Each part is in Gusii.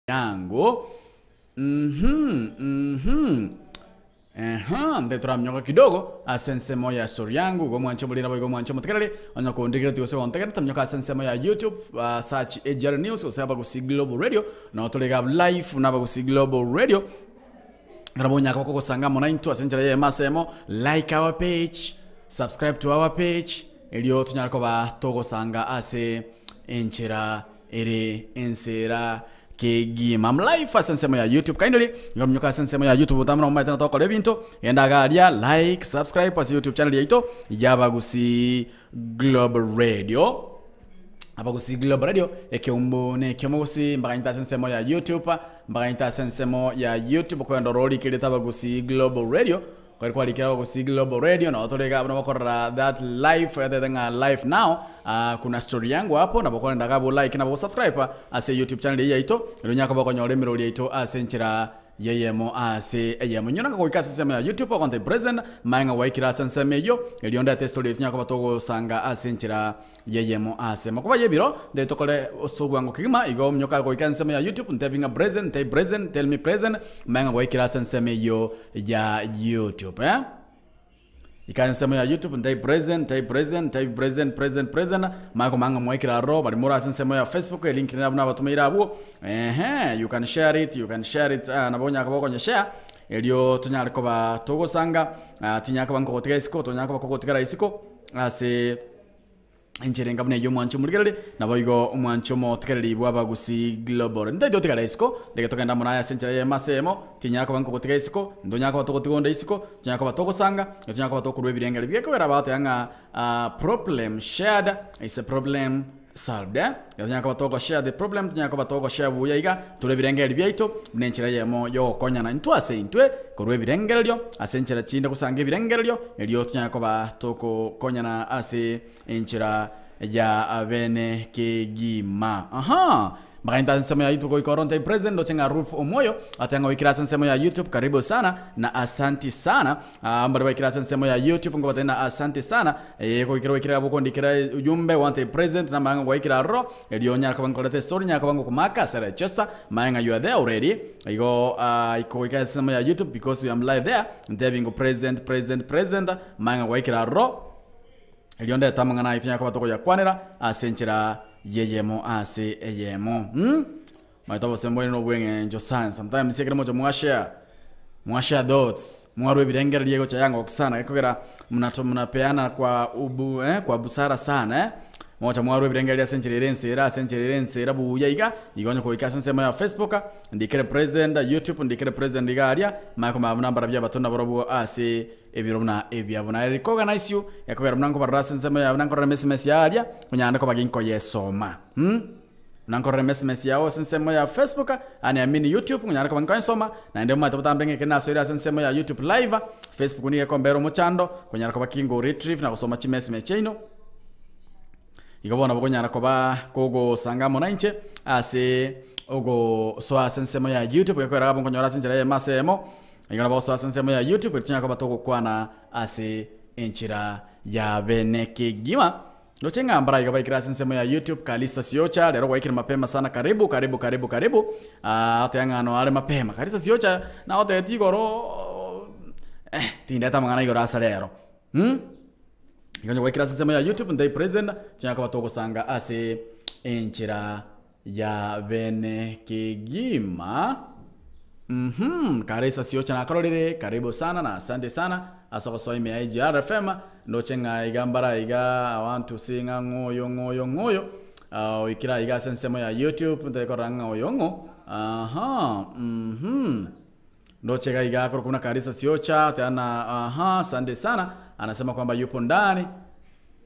Yango mhm mhm ehe nde toraminyoka kidogo ase ensemo ya story yangu igo omwanche omoriri naboigo omwanche omotegereri onye kondigereti gose gontegerete minyoka ase ensemo ya youtube ah, search AGR news gose Abagusii Global Radio nabo tore iga live buna Abagusii Global Radio Ekero bonyaka bakogosanga amo naintwe ase enchera y'eyemo ase eyemo, like our page, subscribe to our page, erio tonyare koba togosanga ase enchera ere ensera kegima. I'm live ase ensemo ya YouTube kindly, igo minyoka ase ensemo ya YouTube botambe nabo momanyete togokora ebinto, genda iga aria like, subscribe ase YouTube channel yaito ya Abagusii Global Radio. Abagusii Global Radio, ekeumbu na ekiomogusii, mbaganyete ase ensemo ya YouTube, mbaganyete ase ensemo ya YouTube okogenda ororo orikerete Abagusii Global Radio, kwari kwarikire Abagusii Global Radio, nabo tore iga abwo nabo okorora that live oyatebete ng'a live now, ah, kuna story yangu hapo, nabo okorenda iga abwo like nabo subscribe ase YouTube channel eyio yaito, erio onyare koba okonyora emerori yaito ase enchera Y'eyemo ase eyemo. Inyora ng'a goika ase ensemo ya YouTube ogonte present, manya ng'a gwaikire ase ensemo eyio, erio ndete estory eyio tonyare koba togosanga ase enchera y'eyemo ase eyemo. Koba y'ebiro, nde tokore ase obwango kegima, igo ominyoka goika ensemo ya YouTube, ntebi ng'a present, ntebi present, tell me present, manya ng'a gwaikire ase ensemo eyio ya YouTube eh. Ika ensemo ya YouTube ntai present ntai present ntai present present present manye komanya ng'a mwaikire aroro bari more ase ensemo ya Facebook elink nere abwo nabatomeire abwo ehe you can share it you can share it ah nabo onyare koba okonya share erio tonyare koba togosanga ah tinyara koba nkogotiga isiko tonyara koba kogotigara isiko ase. Enchera enga buna eyio omwanche omorigereria, naboigo omwanche omotegereri bw'abagusii global. Ntaiti otigare isiko, ndeke togende amo naye ase enchera eyemo ase eyemo, tinyara koba nkogotiga isiko, ntonyara koba togotiga onde isiko, tonyara koba togosanga, na tonyara koba tokorua ebirengeri bi'ekogera bagoteba ng'a problem shared is a problem solved eh. Igo tonyara koba togo share the problem, tonyara koba togo share buya iga, torue ebirengererio biaito, buna enchera eyemo yogokonyana intwe ase intwe, korwa ebirengererio, ase enchera chinde gosanga ebirengererio, erio tonyare koba togokonyana ase enchera ya bene kegima. Aha! Mbagainte ase ensemo ya YouTube goika oro ntai present ndoche ng'a Ruth Omwoyo ateba ng'a oikire ase ensemo ya YouTube karibu sana na asanti sana. Ah, mbare baikire ase ensemo ya YouTube nkobatebia na asanti sana. Eh, goikera oikire abwo okondikera ujumbe wante present namanya ng'a gwaikire aroro erio onyare koba nkoreta estory nyare koba ngokomaka ase register manya ng'a you are there already igo ah, goika ase ensemo ya YouTube because we am live there ntebi ngo present present present manya ng'a gwaikire aroro Erio ndete amang'ana ayio tonyare koba tokoyakwanera ase enchera y'eyemo ase eyemo. Mm? Maete obosemi bwaino nobweng'encho sana. Sometimes ekero mocha mwashare, mwashare thoughts, mwarwa ebirengererio egocha yangoki sana gekogera mnato mnapeana kwa ubu eh, kwa busara sana eh. Mocha mwarwa ebirengererio ase enchera ere ensera ase enchera ere ensera buya iga, igo onye kogoika ase ensemo ya Facebook, ndikere present, YouTube ndikere present iga aria, manye komanya buna mbarabwo abato nabarobwo ase Ebiro buna ebiabo. Na recognize you, ekogera buna nkobarora ase ensemo yao, buna nkorora emesimesi yao aria, onyare koba ginkoyesoma. Mm? Buna nkorora emesimesi yao ase ensemo ya Facebook, and I mean YouTube, onyare koba nkoyesoma, naende omanyete botambe ng'a ekero nasoire ase ensemo ya YouTube live, Facebook nigo ekombera omochando, konyara koba kingo retrieve na gosoma chimesime chiaino. Igo bono bokonyara koba kogosanga amo nainche ase ogosoa ase ensemo ya YouTube, gekogera abwo nkonyora ase enchera eyemo ase eyemo, Igo nabo gosoa ase ensemo ya YouTube erio tonyare koba togokwana ase enchera ya bene kegima. Roche ng'a mbara iga baikire ase ensemo ya YouTube Kalista Siocha rero gwaikire mapema sana karibu karibu karibu karibu ah oteba ng'a noare mapema Kalista Siocha nagotebeti igoro eh tindeta amang'ana igoro ase rero mh. Igo onye gwaikire ase ensemo ya YouTube ntai present tonyare koba togosanga ase enchera ya bene kegima. Uhum, Karisa Siocha nakororire, karibu sana na asante sana ase ogosoa ime ya AGR FM, ndoche ng'a iga mbara iga I want to see ng'a ng'oyo ng'oyo ng'oyo ah, oikire aiga ase ensemo ya YouTube ntari korora ng'a oyo ng'o aha uhum. Ndoche iga iga akorokwa buna Karisa Siocha tena aha asante sana anasema kwamba yupo ndani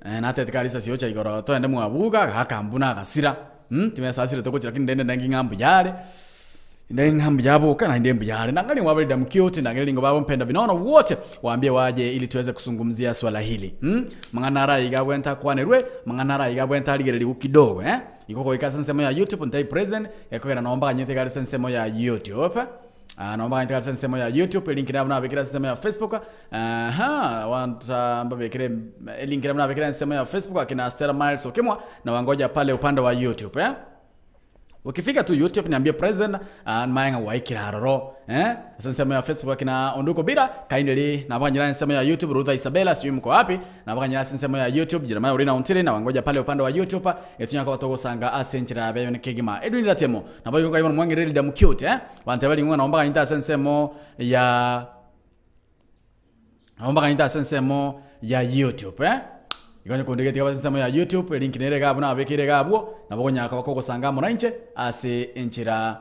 eh, natete Karisa Siocha igoro toende mwabuga gaka mbuna agasira mm, timesasire togochia lakini rende ndengi ng'a mbuya are nde ng'a mbuya aboka naende mbuya are nang'ani mwabarida mkioti nang'ani ringo babo mpenda vinono wote waambie waje ili tuweze kuzungumzia swala hili mm? Mang'ana ara iga abwente akwanerwe mang'ana ara iga abwente arigereriwu kidogo eh? Igo goika ase ensemo ya YouTube ntai present ekogera nabo mbaganyete iga ase ensemo ya YouTube Ah, nabo mbaganyete iga ase ensemo ya YouTube elink nabo nabekire ase ensemo ya Facebook aha wanta mbabekere elink nabo nabekire ensemo ya Facebook akina Stella Miles Okemwa na wangoja pale upande wa YouTube eh. Ukifika tu YouTube niambie present ah, nimaye ng'a gwaikire aroro eh? Ase ensemo ya Facebook akina Onduko Bira kindly nabaganyera ensemo ya YouTube Rutha Isabella sijui mko wapi nabaganyera ase ensemo ya YouTube Jeremiah Orina Ontiri na wangoja pale upande wa YouTube etunya koba togosanga ase enchera yabe yone kegima Edwin Ratemo nabo igo nkaibona mwang'ereri Damu cute eh? Banteba ring'o nabo mbaganyete ase ensemo ya Nabo mbaganyete ase ensemo ya YouTube eh. Igo onye kondigetie ase ensemo ya YouTube, elink nere iga abwo nabekeire iga abwo, nabo okonyara koba kogosanga amo nainche ase enchera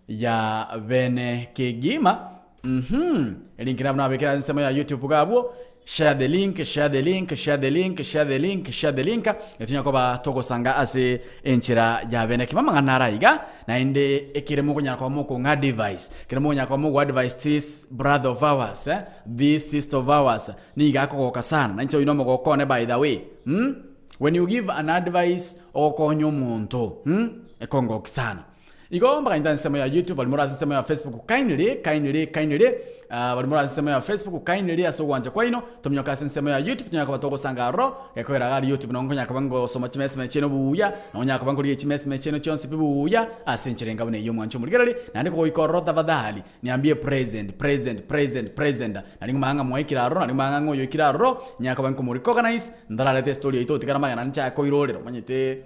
ya bene kegima. Mh, elink nabo nabekire ase ensemo ya YouTube iga abwo, share the link, share the link, share the link, share the link, share the link, etonya koba togosanga ase enchera ya bene kegima. Amang'ana ara iga, naende ekere mokonyara koba mokong'a advice, ekere mokonyara koba mogo advise this brother of ours eh, this sister of ours, nigo akogoka sana, na inche oyio nomogoko one by the way mh, when you give an advice ogokonya omonto mh, ekongoki sana. Igo mbaganyete ase ensemo ya YouTube, baria more ase ensemo ya Facebook kindly, kindly, kindly, ah, baria more ase ensemo ya Facebook kindly ase ogwancha kwaino, tominyoke ase ensemo ya YouTube tonyare koba togosanga aroro, gekogera iga aria YouTube nabo nkonyara koba ngosoma chimesime chiaino buya, nabo nyara koba nkorigia chimesime chiaino chionsi pi buya, ase enchera enga buna eyio omwanche omorigereria, naende kogoika ororo tafadhali, niambie present, present, present, present, nari ngomanya ng'a mwaikire aroro, nari ngomanya ng'a oyoikire aroro, nyare koba nkomorecognize, ntarareta estory yaito otigare amagena nchake koirorera, omanyete.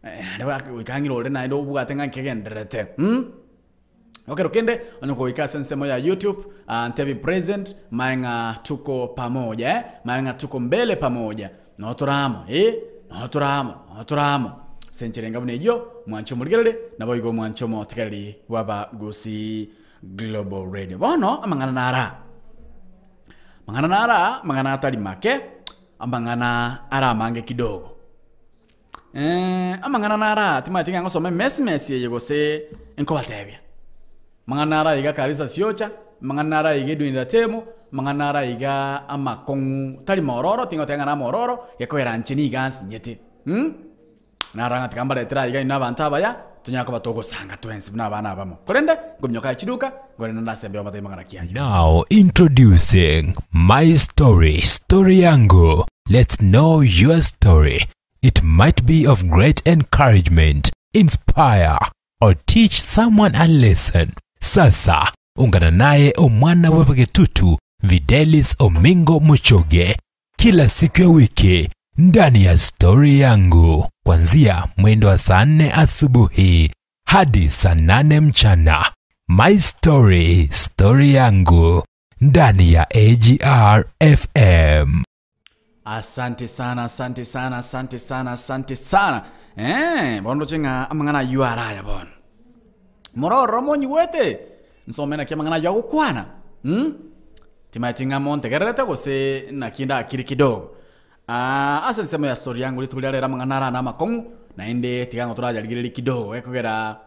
Naende goika ang'e ore naende obwate ng'a nkegendererete mh. Ekero kende onye kogoika ase ensemo ya YouTube ah, ntebi present mae ng'a tuko pamoja eh, mae ng'a tuko mbele pamoja, noo tore amo eh, noo tore amo, noo tore amo ase enchera enga buna eyio, mwanche omorigereria, naboigo omwanche omotigereri bw'Abagusii Global Radio. Bono amang'ana naro aa, amang'ana naro aa, amang'ana atari make, amang'ana are amange kidogo. Amang'ana naro aa, timanyeti ng'a ngosoma emesi-mesi eye gose nkobatebia. Amang'ana naro aiga Karisa Siocha, amang'ana naro aiga Edwin Ratemo, amang'ana naro aiga amakong'u tari mororo, tingoteba ng'a namororo, gekogera inche nigo ansinyete mh. Narora ng'a tiga mbaretere aiga inwe abanto abaya, tonyare koba togosanga twensi buna abana abamo. Korende, nkominyoka aye chiduka, nkorende nasembe obatebie amang'ana ki ayio. Now introducing My Story, Story Yangu. Let's know your story. It might be of great encouragement, inspire, or teach someone a lesson. Sasa ungana naye omwana wa Bagetutu Videlis Omingo Muchoge kila siku ya wiki ndani ya Stori Yangu kuanzia mwendo wa saa nne asubuhi hadi saa nane mchana. My Story, Story Yangu ndani ya AGR FM. Asante sana, asante sana, asante sana, asante sana. Eh, bono ndoche ng'a amang'ana ayio are aya bono. Mororo monyigwete, nsome naki amang'ana ayio agokwana. Mm? Timanyeti ng'a montegererete gose naki ndakire kidogo. Ah, ase ensemo ya story yangu rituko ria rero amang'ana are namakong'u, naende tiga ng'o torayarigererie kidogo gekogera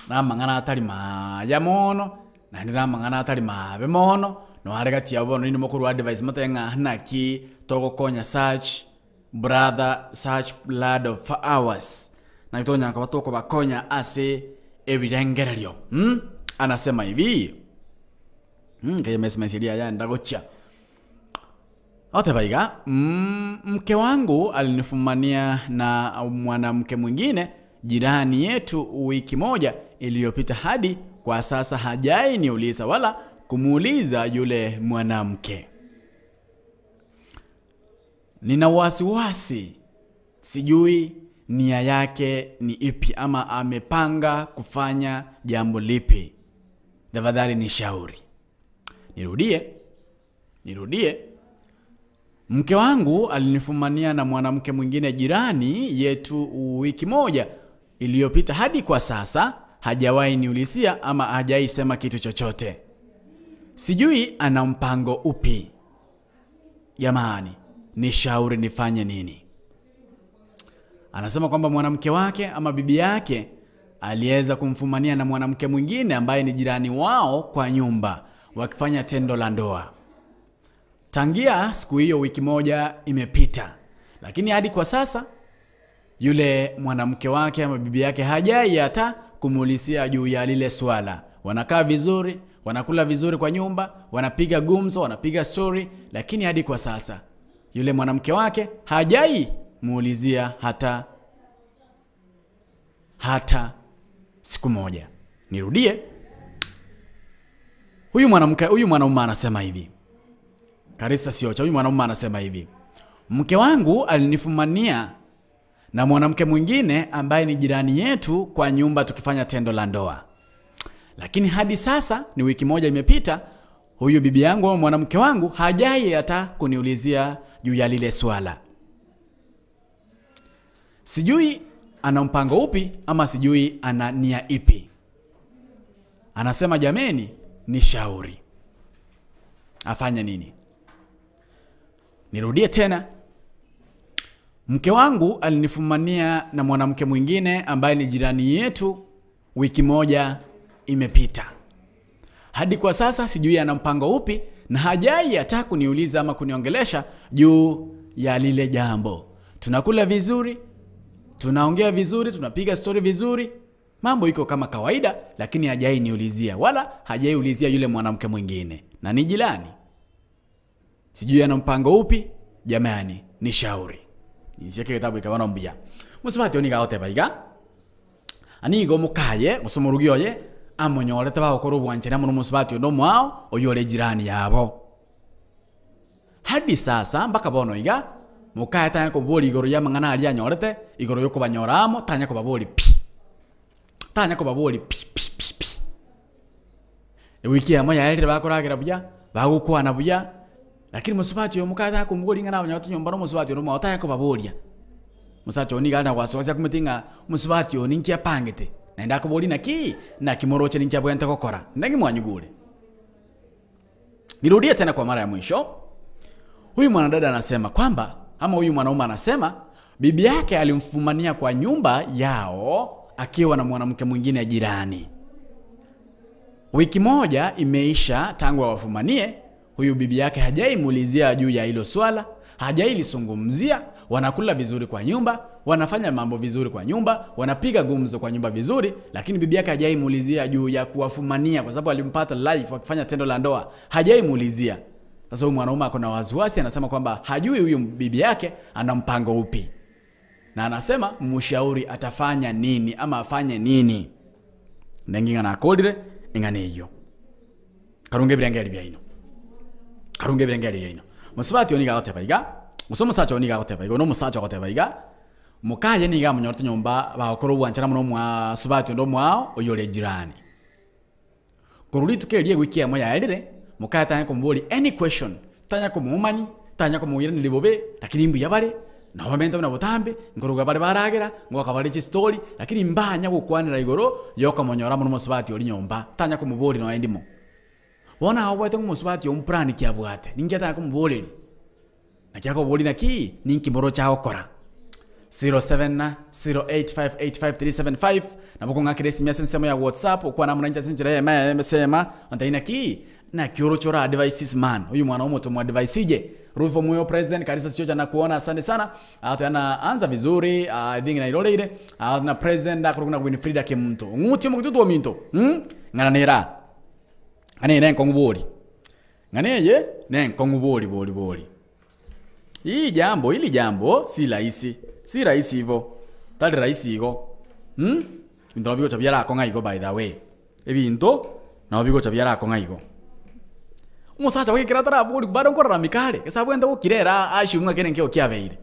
namang'ana atari maaya mono, naende namang'ana atari mabe mono, noare gati yabo bono inwe mokorwa advice motebe ng'a naki togokonya such brother, such blood of ours, naki tokonyara koba tokobakonya ase ebirengererio mh, anasema hivi, nkayemesimesi eria yaenda gochia. Agoteba iga, Mke wangu alinifumania na mwanamke mwingine jirani yetu wiki moja iliyopita hadi kwa sasa hajai niuliza wala kumuuliza yule mwanamke. Nina wasiwasi, sijui nia yake ni ipi ama amepanga kufanya jambo lipi. Tafadhali nishauri. Nirudie, nirudie. Mke wangu alinifumania na mwanamke mwingine jirani yetu wiki moja iliyopita, hadi kwa sasa hajawahi niulizia ama hajawahi sema kitu chochote. Sijui ana mpango upi. Jamani, nishauri nifanye nini? Anasema kwamba mwanamke wake ama bibi yake aliweza kumfumania na mwanamke mwingine ambaye ni jirani wao kwa nyumba wakifanya tendo la ndoa. Tangia siku hiyo wiki moja imepita, lakini hadi kwa sasa yule mwanamke wake ama bibi yake hajai hata kumuulizia juu ya lile swala. Wanakaa vizuri, wanakula vizuri kwa nyumba, wanapiga gumzo, wanapiga story, lakini hadi kwa sasa yule mwanamke wake hajai muulizia hata hata siku moja. Nirudie, huyu mwanamke huyu mwanaume anasema hivi Karista Siocha, huyu mwanaume anasema hivi, mke wangu alinifumania na mwanamke mwingine ambaye ni jirani yetu kwa nyumba tukifanya tendo la ndoa, lakini hadi sasa ni wiki moja imepita, huyu bibi yangu au mwanamke wangu hajai hata kuniulizia juu ya lile swala. Sijui ana mpango upi ama sijui ana nia ipi. Anasema jameni, ni shauri afanye nini? Nirudie tena, mke wangu alinifumania na mwanamke mwingine ambaye ni jirani yetu, wiki moja imepita. Hadi kwa sasa sijui ana mpango upi na hajai hata kuniuliza ama kuniongelesha juu ya lile jambo. Tunakula vizuri, tunaongea vizuri, tunapiga stori vizuri, mambo iko kama kawaida, lakini hajai niulizia wala hajai ulizia yule mwanamke mwingine, na ni jirani. Sijui ana mpango upi, jamani, ni shauri nisiake kitabu ikabana mbuya musubati oni gagoteba iga anigo mukaye gose omorugi oye amonyorete bagokora obwanchani amo na omosubati onde omwao oywo ore jirani yabo. Hadi sasa mpaka bono iga mokaye tanya koboria igoro ya amang'ana aria anyorete igoro ya okobanyora amo tanya kobaboria pi tanya kobaboria pi pi pi pi. Ewiki eyemo yaerire bakoragera buya, bagokwana buya, lakini mosubati oyo mokaye tanya komoboria ng'a nabanyorete nyomba na omosubati onde omwao tanya kobaboria. Omosacha oyo nigo are na wasiwasi akumete ng'a omosubati oyo ninki apangete, naende akoboria naki, naki moroche ninki abwenerete gokora. Naki mwanyigure? Nirudie tena kwa mara ya mwisho. Huyu mwanadada anasema kwamba ama huyu mwanaume anasema bibi yake alimfumania kwa nyumba yao akiwa na mwanamke mwingine jirani. Wiki moja imeisha tangu awafumanie. Huyu bibi yake hajaimuulizia juu ya hilo swala, hajailisungumzia. Wanakula vizuri kwa nyumba, wanafanya mambo vizuri kwa nyumba, wanapiga gumzo kwa nyumba vizuri, lakini bibi yake hajaimuulizia juu ya kuwafumania, kwa sababu alimpata live wakifanya tendo la ndoa, hajaimuulizia. Sasa huyu mwanaume ako na wasiwasi, anasema kwamba hajui huyu bibi yake ana mpango upi, na anasema mshauri atafanya nini ama afanye nini. Nengi ng'ana akorire ing'ana eyio karunge ebirengeri biaino karunge ebirengeri biaino mosubati oyo nigo agoteba iga gose omosacha oyo nigo agoteba iga oyo na omosacha ogoteba iga mokaye nigo amonyorete nyomba bagokora obwanchani amo na omwa subati onde omwao oyio ore jirani. Korwa rituko erio ewiki eyemo yaerire, mokaye tanya komoboria any question, tanya komoumani, tanya komoiraneria bobe, lakini mbuya bare, nabo bamenyete buna botambe, nkoruga bare baragera, ngoaka bare chistori, lakini mbanya gokwanera igoro yokomonyora amo nomosubati oria nyomba, tanya komoboria nonya ndimo. Bono aoboete ng'a omosubati oyo mplan ki abwate, ninki atanya komoboreria? Naki akoboria naki, ninki moroche agokora? 0708585375 nabo okong'akera esimi ase ensemo ya whatsapp okwane amo nainche ase enchera eyemo eyemo ase eyemo ontebi naki naki oroche ora advise this man oyo mwana omoto mo advise ije Ruth Omuyo president kanisa siocha na kuona asante sana atoya na anza vizuri I think nairoreire na president akorokwa na Winfrida Kemunto ong'utie omogetutu ominto ng'ana nera ng'ana ere enkong'u bori ng'ana eye nenkong'u bori bori bori. Hii jambo hili jambo si rahisi si rahisi ivo tari rahisi igo mh ebinto nabo bigocha biarakong'a igo by the way ebinto nabo bigocha biarakong'a igo. Omosacha oye ekero atarabori bado nkoraramika are gese abwenerete gokira ere assume ng'a kende nkeigo kiabeire.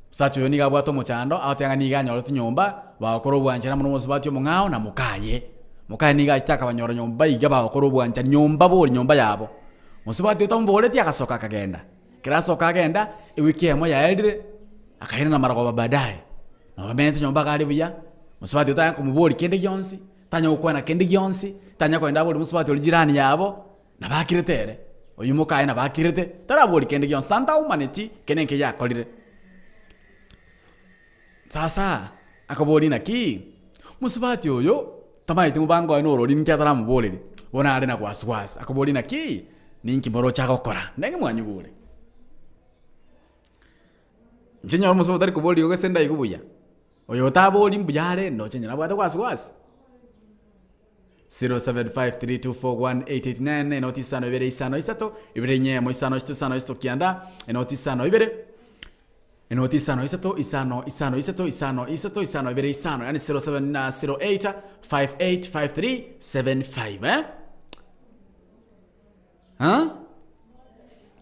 Omosacha oyo nigo abwate omochando agoteba ng'a nigo anyorete nyomba bagokora obwanchani amo na omosubati omong'ao na mokaye. Mokaye nigo achete akabanyora nyomba iga bagokora obwanchani nyomba bori nyomba yabo. Mosubati otamoboretie agasoka akagenda. Ekero asoka agenda, ewiki eyemo yaerire, akairana marogoba baadaye. Nabo bamenyete nyomba iga are buya, mosubati otanya komoboria kende gionsi, tanya gokwana kende gionsi, tanya kogenda aborie mosubati oria jirani yabo, nabo akirete ere. Oyio mokaye nabo akirete, taraboria kende gionsi, santaumaneti kende nkeiyo akorire. Sasa akaboria naki, mosubati oyo tamaeti mobango oye norori ninki ataramoboreria, bono are na wasi wasi, akaboria naki, ninki moroche agokora, nenge mwanyigure. Inche nyore omosubati otari koboria igo gose ndaigwe buya, oyo otabori mbuya are ndoche nyora abwate wasi wasi. 0753241889 enoti isano ibere isano isato, ibere inye eyemo isano isito isano isito kianda, enoti isano ibere. Enoti isano isato isano isano isato isano isato isano ibere isano yani 0708 585375 eh? Huh?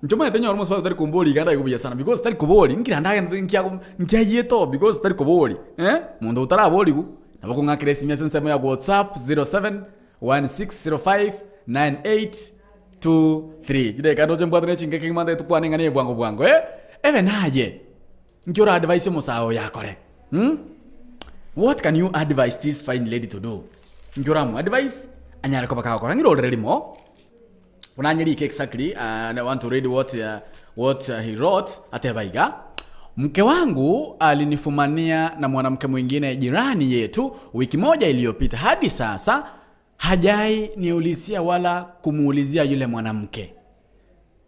Inche omanyete nyore omosubati otari kombori iga ndaigo buya sana because tari kobori nki naende agende nkiago nkiayiete oo because tari kobori eh, monto otaraborigwa nabo okong'akera esimi ase ensemo ya whatsapp 0716059823 chidakika ndoche mbwate ne chingaki kegima ntagete tokwane ng'a ne bwango bwango eh, ebe naye nki ora advise omosae oyo akore mh, what can you advise this fine lady to do? Nki oramo advise anyare koba kagokora ng'ira orere rimo. Buna anyerike exactly uh, I want to read what, uh, what uh, he wrote ateba iga mke wangu alinifumania na mwanamke mwingine jirani yetu wiki moja iliyopita hadi sasa hajai niulizia wala kumuulizia yule mwanamke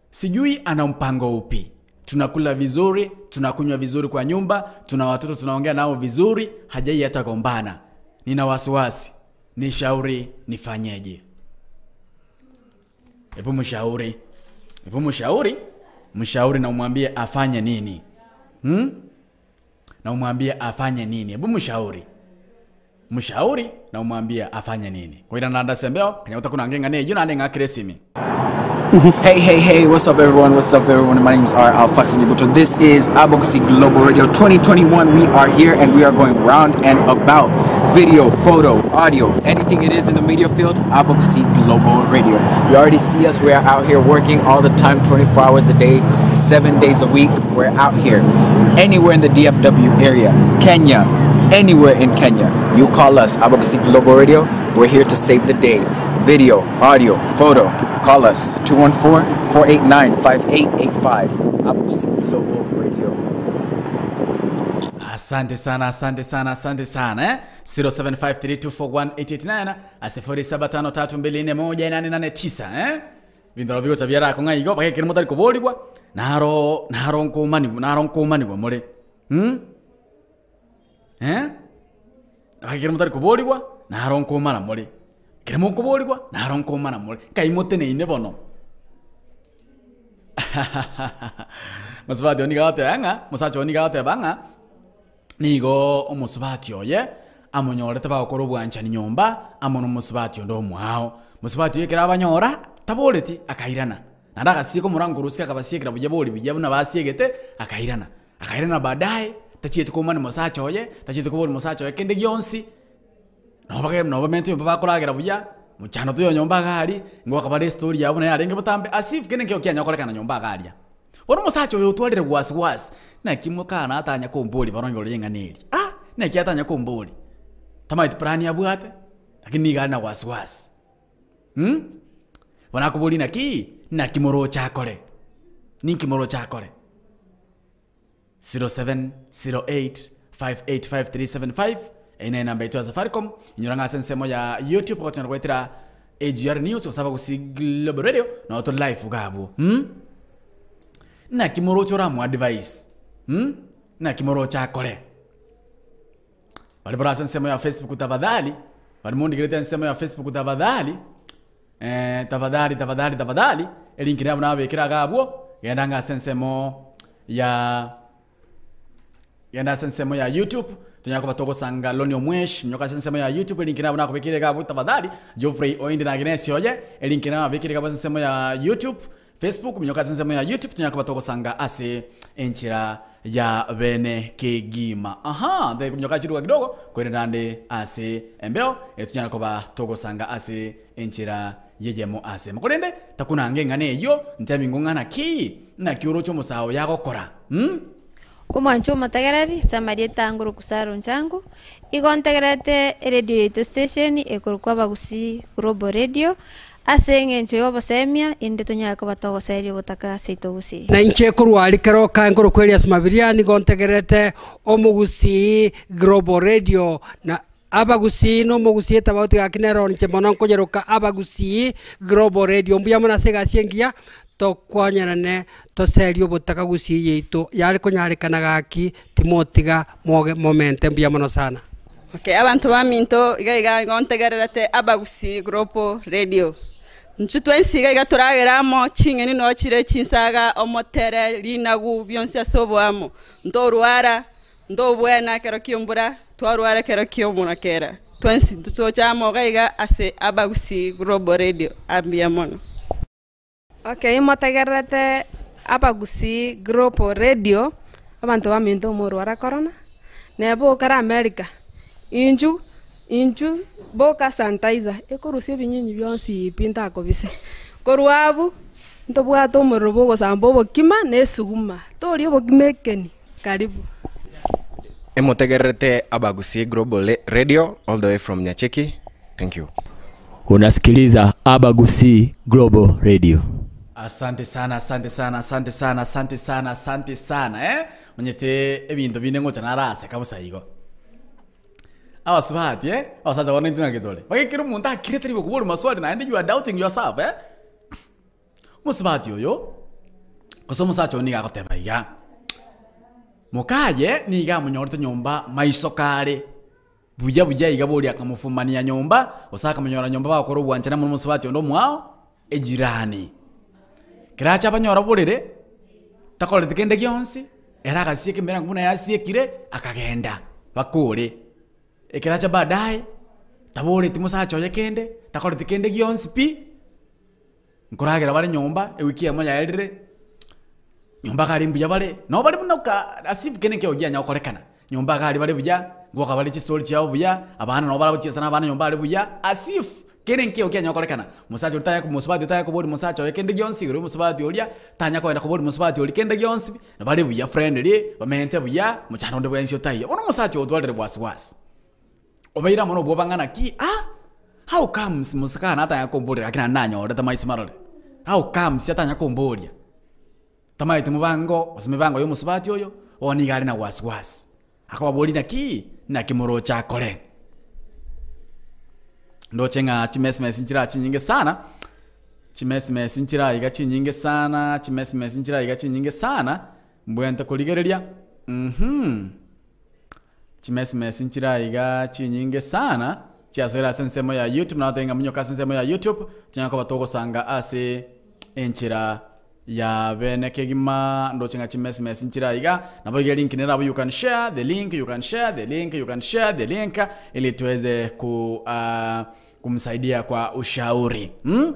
sijui ana mpango upi tunakula vizuri tunakunywa vizuri kwa nyumba tuna watoto tunaongea nao vizuri hajai hata gombana nina wasiwasi nishauri nifanyeje hebu mshauri hebu mshauri mshauri na umwambie afanye nini hmm? na umwambie afanye nini hebu mshauri mshauri na umwambie afanye nini koira nandasembeo kanyauta kuna ngenga neyo nande ng'akire esimi Hey, hey, hey, what's up, everyone? What's up, everyone? My name's R. Alfax Nyibuto. This is Aboxy Global Radio 2021. We are here and we are going round and about video, photo, audio, anything it is in the media field, Aboxy Global Radio. You already see us. We are out here working all the time, 24 hours a day, 7 days a week. We're out here anywhere in the DFW area, Kenya, anywhere in Kenya. You call us, Aboxy Global Radio. We're here to save the day. Video, audio, photo. Call us 214 489 5885. Aboxy Global Radio. Asante sana, asante sana, asante sana eh? 0753241889 0753241889 eh? Bindoro bigo chabia rako ng'a igo bagekire motari koborigwa naro naro nkomanigwa naro nkomanigwa more hmm? eh? Bagekire motari koborigwa naro nkomana more kere mokoborigwa naro nkomana more nkai moteneine bono mosubati oyo nigo agoteba ng'a mosacha oyo nigo agoteba ng'a nigo omosubati oye amonyorete bagokora obwanchani nyomba amo na omosubati onde omwao. Mosubati oyo ekero abanyora taboreti akairana, naende agasieka omorango korwa isiko akabasiekera buya bori buya buna basiegete akairana. Akairana baadaye tachieti komani mosacha oye, tachieti kobori mosacha oye kende gionsi, nabo nabo bamente nyomba bakoragera buya, mochando toyo nyomba iga aria, nigo akabara estory yabo buna yarenge botambe as if kende nkeiyo kianya gokorekana nyomba iga aria. Bono omosacha oyo otwarire wasi wasi, naki mokana atanya komboria bono igoro ring'ana eri, ah! Naki atanya komboria, tamaeti plan abwate, lakini nigo are na wasi wasi mh, bono akoboria naki, naki moroche akore, ninki moroche akore? 0708585375 Eye nere enamba yaito ya Safaricom, inyora ng'a ase ensemo ya YouTube ogotonyora goetera AGR News gose abagusii Global Radio nabo tore live iga abwo mh. Naki moroche oramo advise mh, naki moroche akore? Baria bare ase ensemo ya Facebook tafadhali, baria mondigerete ensemo ya Facebook tafadhali, tafadhali tafadhali tafadhali, elink nabo nababekere iga abwo, genda ang'e ase ensemo ya genda ase ensemo ya YouTube, tonyare koba togosanga Lonny Omwesh, minyoka ase ensemo ya YouTube, elink nabo nakobekire iga abwo tafadhali, Geoffrey Oindi na Agnes oye, elink nababekire iga abwo ase ensemo ya YouTube, Facebook, minyoka ase ensemo ya YouTube, tonyare koba togosanga ase enchera ya bene kegima. Aha, ntae kominyoka chiruga kidogo, korende naende ase embeo, etonyare koba togosanga ase enchera y'eyemo ase emo. Korende takunanga eng'ana eyio, ntebi ng'o ng'a naki, naki oroche omosae oyo agokora? Mh? Omwanche omotegereri, ase amarieta a Nguru Kusaro Nchangu, igo ntegererete eredio yaito station ekorokwa Abagusii Global Radio, ase eng'encho y'obosemia inde tonyare koba togoseria obotaka seito gusii. Na inche korwa aria keroka nkorokwa Elias Mabiria nigo ntegererete Omogusii Global Radio na Abagusii na Omogusii etabauti gaki nero inche mono nkonyeroka Abagusii Global Radio. Mbuya mono ase egasi engiya tokwanyerane toserie obotaka gusii yaito yare konyarekana gaki timotiga moge momente mbuya mono sana. Okay, abanto baminto iga iga igo ntegererete Abagusii Global Radio. Inchu twensi iga iga toragere amo, ching'eni noo chire chinsaga, omotere, rinagu, bionsi ase oboamo. Ntorwara, ntobwena ekero ki'embura, twarwara ekero ki'omorakera. Twensi toche amo iga iga ase Abagusii Global Radio. Mbuya mono. Okay, motegererete Abagusii Global Radio, abanto baminto omorwara korona, neba okare America, inchu inchu boka sanitizer, ekorusia ebinyinyi bionsi pi ntakobise. Korwa abwo, ntobwate omorero bwa ogosamba obokima na esuguma, toria obokima ekeni, karibu. Emotegererete Abagusii Global Radio all the way from Nyacheki. Thank you. Unasikiliza Abagusii Global Radio. Asante sana, asante sana, asante sana, asante sana, asante sana eh. Onyete ebinto binde ngocha naraseka bosa igo. Abasubati eh, abasacha bono intwe naki tore. Mpaka ekero omonto akirete riboku bori maswali naende you are doubting yourself eh. Omosubati oyo, gose omosacha oyo nigo agoteba iga, mokaye nigo amonyorete nyomba maiso kare. Buya buya iga boria akamofumania nyomba, gose akamonyora nyomba bagokora obwanchani amo nomosubati onde omwao, ejirani. Ekero acha abanyora borere, takoreti kende gionsi, ere agasieka emerango buna yasiekire, akagenda bakore. Ekero acha baadaye, taboreti mosacha oye kende, takoreti kende gionsi pi, nkoragera bare nyomba, ewiki eyemo yaerire, nyomba iga are mbuya bare, nabo bare buna oka as if kende nkeiyo kianya gokorekana, nyomba iga aria bare buya, ngoaka bare chistori chiabo buya, abana nabo baragochiesa na abana nyomba are buya, as if kende nkeiyo kianya gokorekana. Mosacha oria tanya mosubati oria tanya koboria mosacha oye kende gionsi igoro ya omosubati oria, tanya kogenda koboria mosubati oria kende gionsi pi, nabare buya friendly, bamenyete buya, mochando onde bwensi otaiyo. Bono omosacha oyo otwarire wasiwasi. Obeire amo nobwoba ng'a naki ah! How comes mosakana atanya komboria gaki naende nanyorete maiso marore? How comes atanya komboria? Tamaeti mobango gose mebango ya omosubati oyo, bono nigo are na wasiwasi. Akobaboria naki, naki moroche akore? Ndoche ng'a chimesmesi nchire aa chinyinge sana, chimesmesi nchire aa iga chinyinge sana, chimesmesi nchire aa iga chinyinge sana, mbwente korigereria mh. Chimesmesi nchire aiga chinyinge sana, chiasoire ase ensemo ya YouTube, nabo totebe ng'a monyoke ase ensemo ya YouTube, tonyare koba togosanga ase enchera ya bene kegima, ndoche ng'a chimesmesi nchire aiga, nabo iga elink nere abwo you can share the link, you can share the link, you can share the link, ili tuweze ku kumsaidia kwa ushauri mm?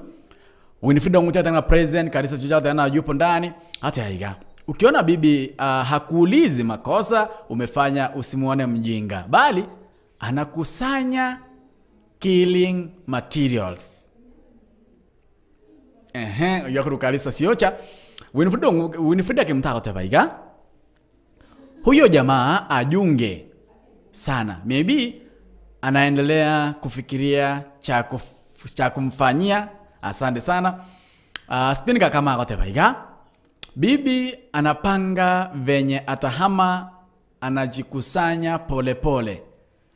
Winfrida Ong'uti ng'a present Karisa Chicha tena na yupo ndani hata aiga. Ukiona bibi hakuulizi makosa umefanya usimuone mjinga, bali anakusanya killing materials. Ehe, oyo akorwa Karisa Siocha. Winfrida Ong'u- Winfrida Kimta agoteba iga. Huyo jamaa ajunge sana. Maybe anaendelea kufikiria cha kuf, cha kumfanyia. Asante sana. Spin kama agoteba iga. Bibi anapanga venye atahama, anajikusanya polepole.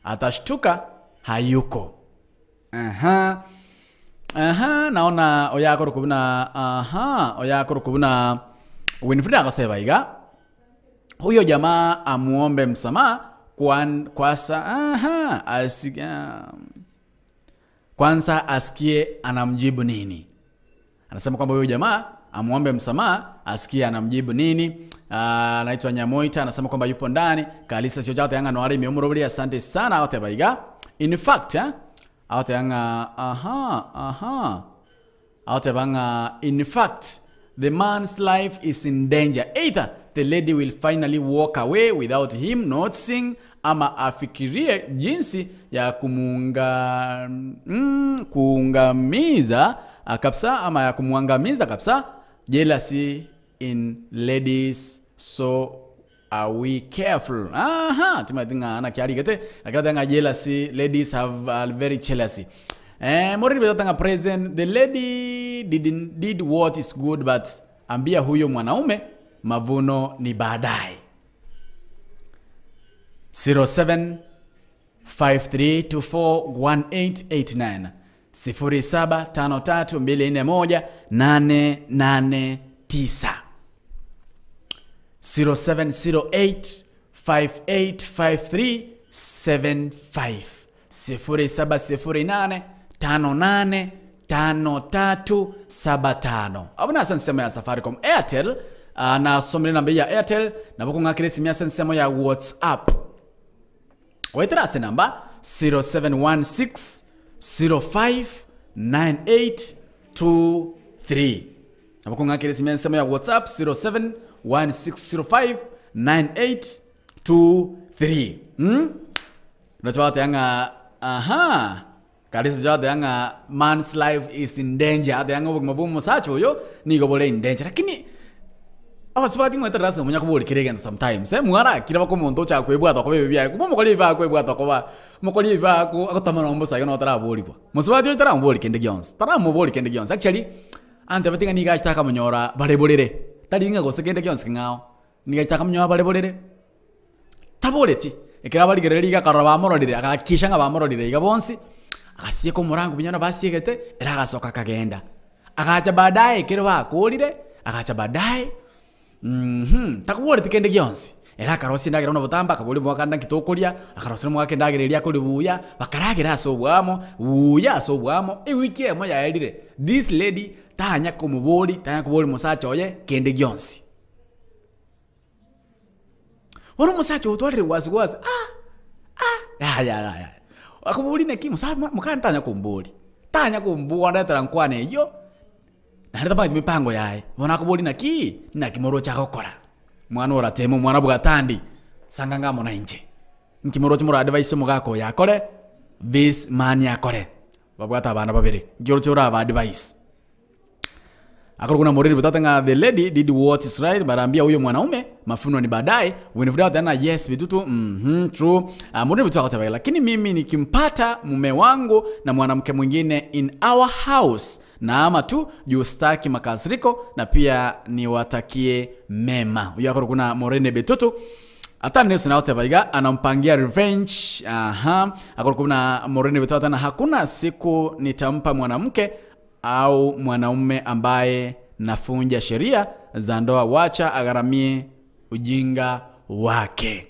Atashtuka hayuko. Aha. Aha, naona oyakoro kubuna aha, oyakoro kubuna Winfrida agoseba iga. Huyo jamaa amuombe msamaha kwan, kwasa aha, asi, kwanza asikie anamjibu nini. Anasema kwamba huyo jamaa amuombe msamaha asikie anamjibu nini. Anaitwa Nyamoita anasema kwamba yupo ndani. Kalisa sio chate yanga noari miomurobri asante sana awate baiga. In fact, eh, awate yanga aha aha. Awate banga in fact the man's life is in danger. Either the lady will finally walk away without him noticing ama afikirie jinsi ya kumuunga kuungamiza kabisa ama ya kumwangamiza kabisa. Jealousy in ladies, so are we careful. Aha, timatinga na kiarigete nakatanga jealousy ladies have very jealousy. Moriri betatanga present the lady didn't did what is good but ambia huyo mwanaume mavuno ni baadaye. 0753241889 0753241889 0708585375 070858 5375. Abwo nase ensemo ya Safaricom. Airtel, ah, nasomire enamba eye ya Airtel, nabo okong'akera esimi ase ensemo ya WhatsApp. Goetera ase enamba 0716 05 9823. Nabo okong'akera esimi ensemo ya WhatsApp 0716 05 9823. Mm? Nacho bagoteba ng'a aha Karisa igo agoteba ng'a man's life is in danger, agoteba ng'a obogima bwa omosacha oyo nigo bore in danger. Lakini abasubati mwete lasima monya koboria kera egento sometimes eh, mwarakire mpaka omonto ochaka koebwata okoba ebibe biaye, kumbe omokori ebibe akoebwata okoba omokori ebibe ako agotama nonye bosa igo nabo taraborigwa. Mosubati oyo taramoboria kende gionsi, taramoboria kende gionsi actually, antebeti ng'a nigo achete akamonyora bare borere, tari ng'a gose kende gionsi king'ao, nigo achete akamonyora bare borere. Taboreti, ekero abarigereria iga akarora bamororire, agahakikisha ng'a bamororire iga bonsi, agasieka omorango buya na basiegete, ere agasoka akagenda. Agacha baadaye ekero bakorire, agacha baadaye mh, takoboreti kende gionsi, ere akarosia endagera buna botambe, akaboria omogaka naki tokoria, akaroseria omogaka endagera eria akoria buya, bakaragera ase oboamo, buya ase oboamo, ewiki eyemo yaerire, this lady tanya komoboria, tanya koboria omosacha oye kende gionsi. Bono omosacha otwarire wasi wasi ah ah yaya yaya akoboria naki mosa mokani tanya komboria, tanya kombwandetera nkwana eyio, naende tabwati mipango yaye, bono akoboria naki, naki moroche agokora, mwana orateme omwana bwatandi, sanga ng'a amo na inche, nki moroche mora advise omogaka oyo akore, this man akore, babwate abana babere, nki oroche oraba advise. Akorokwa na moriri butata ng'a the lady did what is right but ambia huyo mwanaume mafuno ni baadaye Winifrida agoteba ng'a yes bitutu mhm true uh, moriri butu agoteba iga lakini mimi nikimpata mume wangu na mwanamke mwingine in our house naama tu juu staki makasiriko na pia niwatakie mema huyo akorokwa na Morene Bitutu Ata Nelson agoteba iga anampangia revenge aha akorokwa na Morene Bitutu agoteba hakuna siku nitampa mwanamke au mwanaume ambaye nafunja sheria za ndoa, wacha agharamie ujinga wake.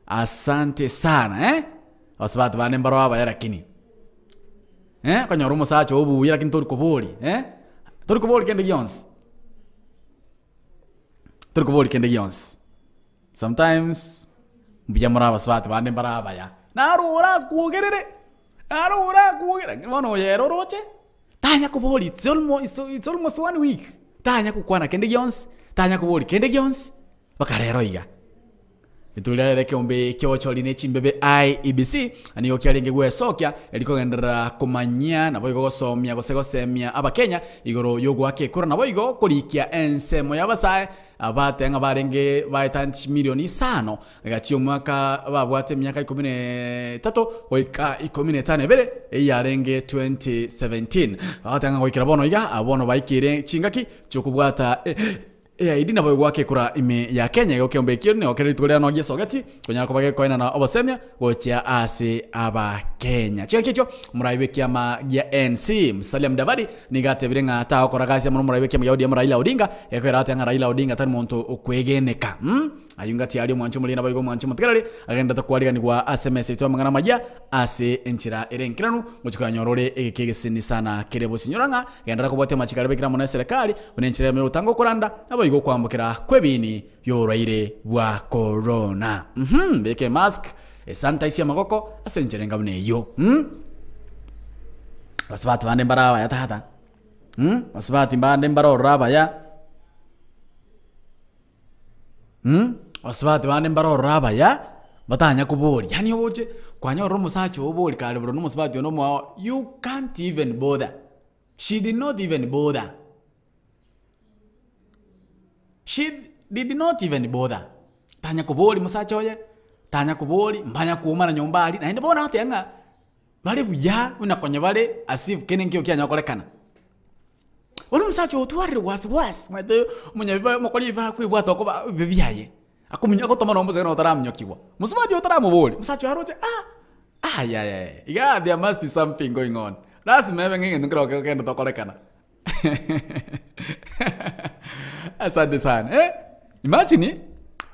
Asante sana eh? Abasubati bande mbaro abaya lakini eh? Okonyora omosacha obuya lakini tori kobori eh? Tori kobori kende gionsi, tori kobori kende gionsi. Sometimes mbuya more abasubati bande mbare abaya, naro orakwogerere, naro orakwogerere, bono oyo ere oroche, tanya koboria it's almost it's almost one week, tanya kokwana kende gionsi, tanya koboria kende gionsi, mpaka rero iga. Rituko riria ekeombe ki'obochori ne chimbebe IEBC nigo kiarenge gwesokia erio kogenderera komanyia naboigo gosomia gose gosemia abakenya igoro y'ogoaka ekura naboigo korikia ensemo y'abasae Abaate ng'a barenge baetaneti chimilioni isano gati y'omwaka babwate emiaka ikomi na etato goika ikomi na etano ebere, eyio yarenge 2017. Bagoteeba ng'a goikera bono iga, abwo bono baikeire chingaki chi'okobwata eID nabo goaka ekura ime ya Kenya. Igo ekeombe ekio nigo kere rituko ria nogi esogeti konyara koba gekoenana obosemia gochia ase Abakenya. Chingaki echio omorai bw'ekiama gia ANC Musalia Mudavadi Nigo atebire ng'a tagokora gasi amo nomorai bw'ekiama gia ODM Raila Odinga, egoikera agateba ng'a Raila Odinga tari monto okwegeneka. Umm ayio ngati aria omwanchi omoriri naboigo omwanchi omotigareri agenderete kwariganigwa ase emesa yaito y'amang'ana amayia ase enchera ere enkeranu ngochia koyanyora ore egeka egeseni sana kere bosinyora ng'a genderera kobwatia amachiko aria abekire amo na eserekari buna enchera eyemo yogotanga okoranda naboigo okwambokera kw'ebiini bi'oborwaire bwa korona. Uhum beka emask, esanitize amagoko ase enchera enga buna eyio. Umm. Abasubati bande mbare abaya tata, mh, abasubati bande mbare ororo abaya, mh, abasubati bande mbare ororo abaya, batanya koboria, yaani oche kwanyorire omosacha oo obori kare bororo na omosubati onde omwao, you can't even bother, she did not even bother. She did not even bother, tanya koboria mosacha oye, tanya koboria, mbanya koumana nyomba aria, naende bono agoteba ng'a bare buya buna konya bare as if kende nkeiyo kianya gokorekana. Bono omosacha oyo otwarire wasi wasi omanyete omonyabibe omokori ebibe akoebwata okoba ebibe biaye, akomunya agotoma nonye omoseke nonye otaramunyokigwa, mosubati oyo otaramoboria, omosacha oyo aroche ah ayayaya igaa there must be something going on, lasima ebe ng'a egento nkero kegenda tokorekana. Asante sana eh, imagine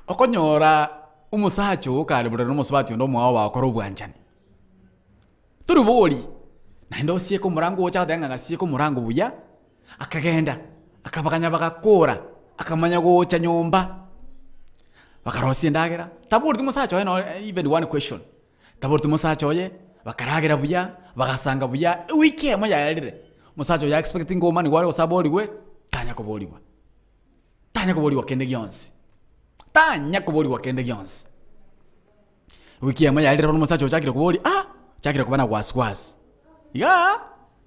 okonyora omosacha oo kare borere na omosubati onde omwabo bagokora obwanchani. Tori bori, Naende osieke omorango ocha goteba ng'a gasieke omorango buya, akagenda, akabaganya bagakora, akamanya gocha nyomba, bakarosia endagera, taboreti omosacha oye nonye even one question, taboreti omosacha oye, bakaragera buya, bagasanga buya, ewiki eyemo yaerire, omosacha oyo aexpecting ngomani kware gose aborigwe, tanya koborigwa, tanya koborigwa kende gionsi, tanya koborigwa kende gionsi. Wiki eyemo yarire bono omosacha ochakire koboria ah, ochakire koba na wasiwasi, igaa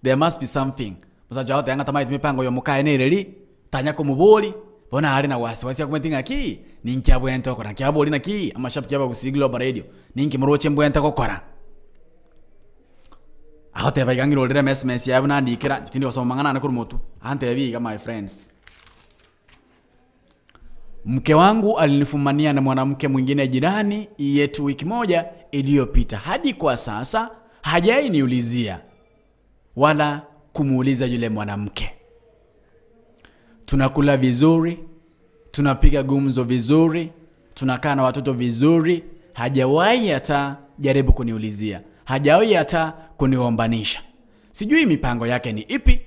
there must be something. Omosacha oye agoteba ng'a tamaeti mipango ya omokaye nereri, tanya komobori, bono are na wasiwasi akomanyete ng'aki, ninki abwenerete gokora, naki abori naki, amashabiki abagusii global radio, ninki moroche mbwenerete gokora. Agoteba iga ng'irorere emesmesi yaye buna andikera, inche tindi gosoma mang'ana ane korwa motwe, antebia iga my friends. Mke wangu alinifumania na mwanamke mwingine jirani yetu wiki moja iliyopita. Hadi kwa sasa hajai niulizia wala kumuuliza yule mwanamke. Tunakula vizuri, tunapiga gumzo vizuri, tunakaa na watoto vizuri. Hajawahi hata jaribu kuniulizia, hajawahi hata kunigombanisha. Sijui mipango yake ni ipi.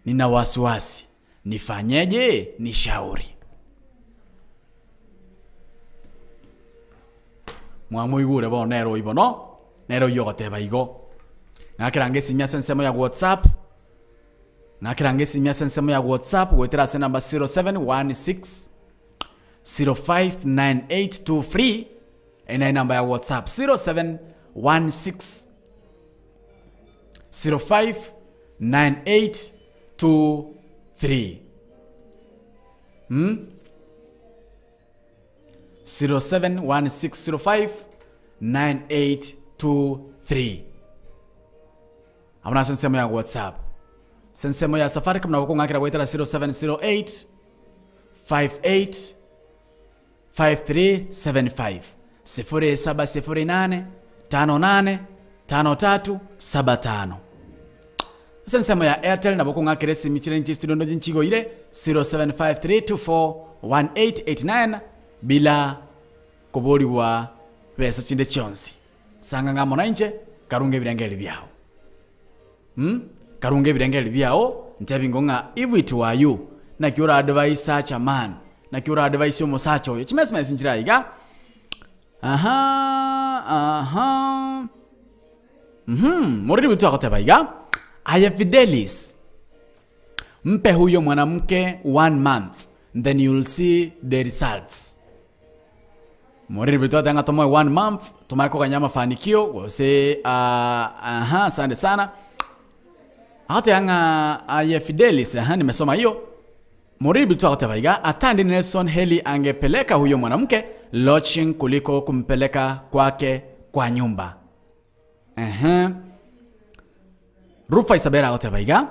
Nina wasiwasi, nifanyeje? Nishauri. Mwamoigure bono nere oyio bono, nere oyio ogoteba igo. Ng'akera ngesimia ase ensemo ya WhatsApp, ng'akera ngesimia ase ensemo ya WhatsApp goetera ase enamba 0716 059823, eye naye enamba ya WhatsApp 0716 059823 hmm? 0716059823 abwo nase ensemo ya whatsapp ase ensemo ya safaricom nabo okong'akera goetera 0708 58 5375 0708 58 53 75 Ase ensemo ya Airtel nabo okong'akera esimi chire inche studio ndoche nchigoire 0753241889 bila koborigwa besa chinde chionsi. Sanga ng'a amo nainche karunge ebirengererio biao. Mh, karunge ebirengererio biao, ntebi ingo ng'a if it were you, naki ora advise such a man, naki ora advise omosacha oyo, chimesmesi nchire aiga, aha, aha, mh, moriri bwe twagoteba iga, aye Fidelis, mpe huyo mwanamke one month, then you'll see the results. Moriri bwe twateba ng'a tomoe one month tomanye koganya amafanikio gose aha asante sana. Agoteba ng'a aye Fidelis aha nimesoma hiyo. Moriri bwe twagoteba iga Atandi Nelson heli angepeleka huyo mwanamke lodging kuliko kumpeleka kwake kwa nyumba. Ehe. Rufa Isabella agoteba iga,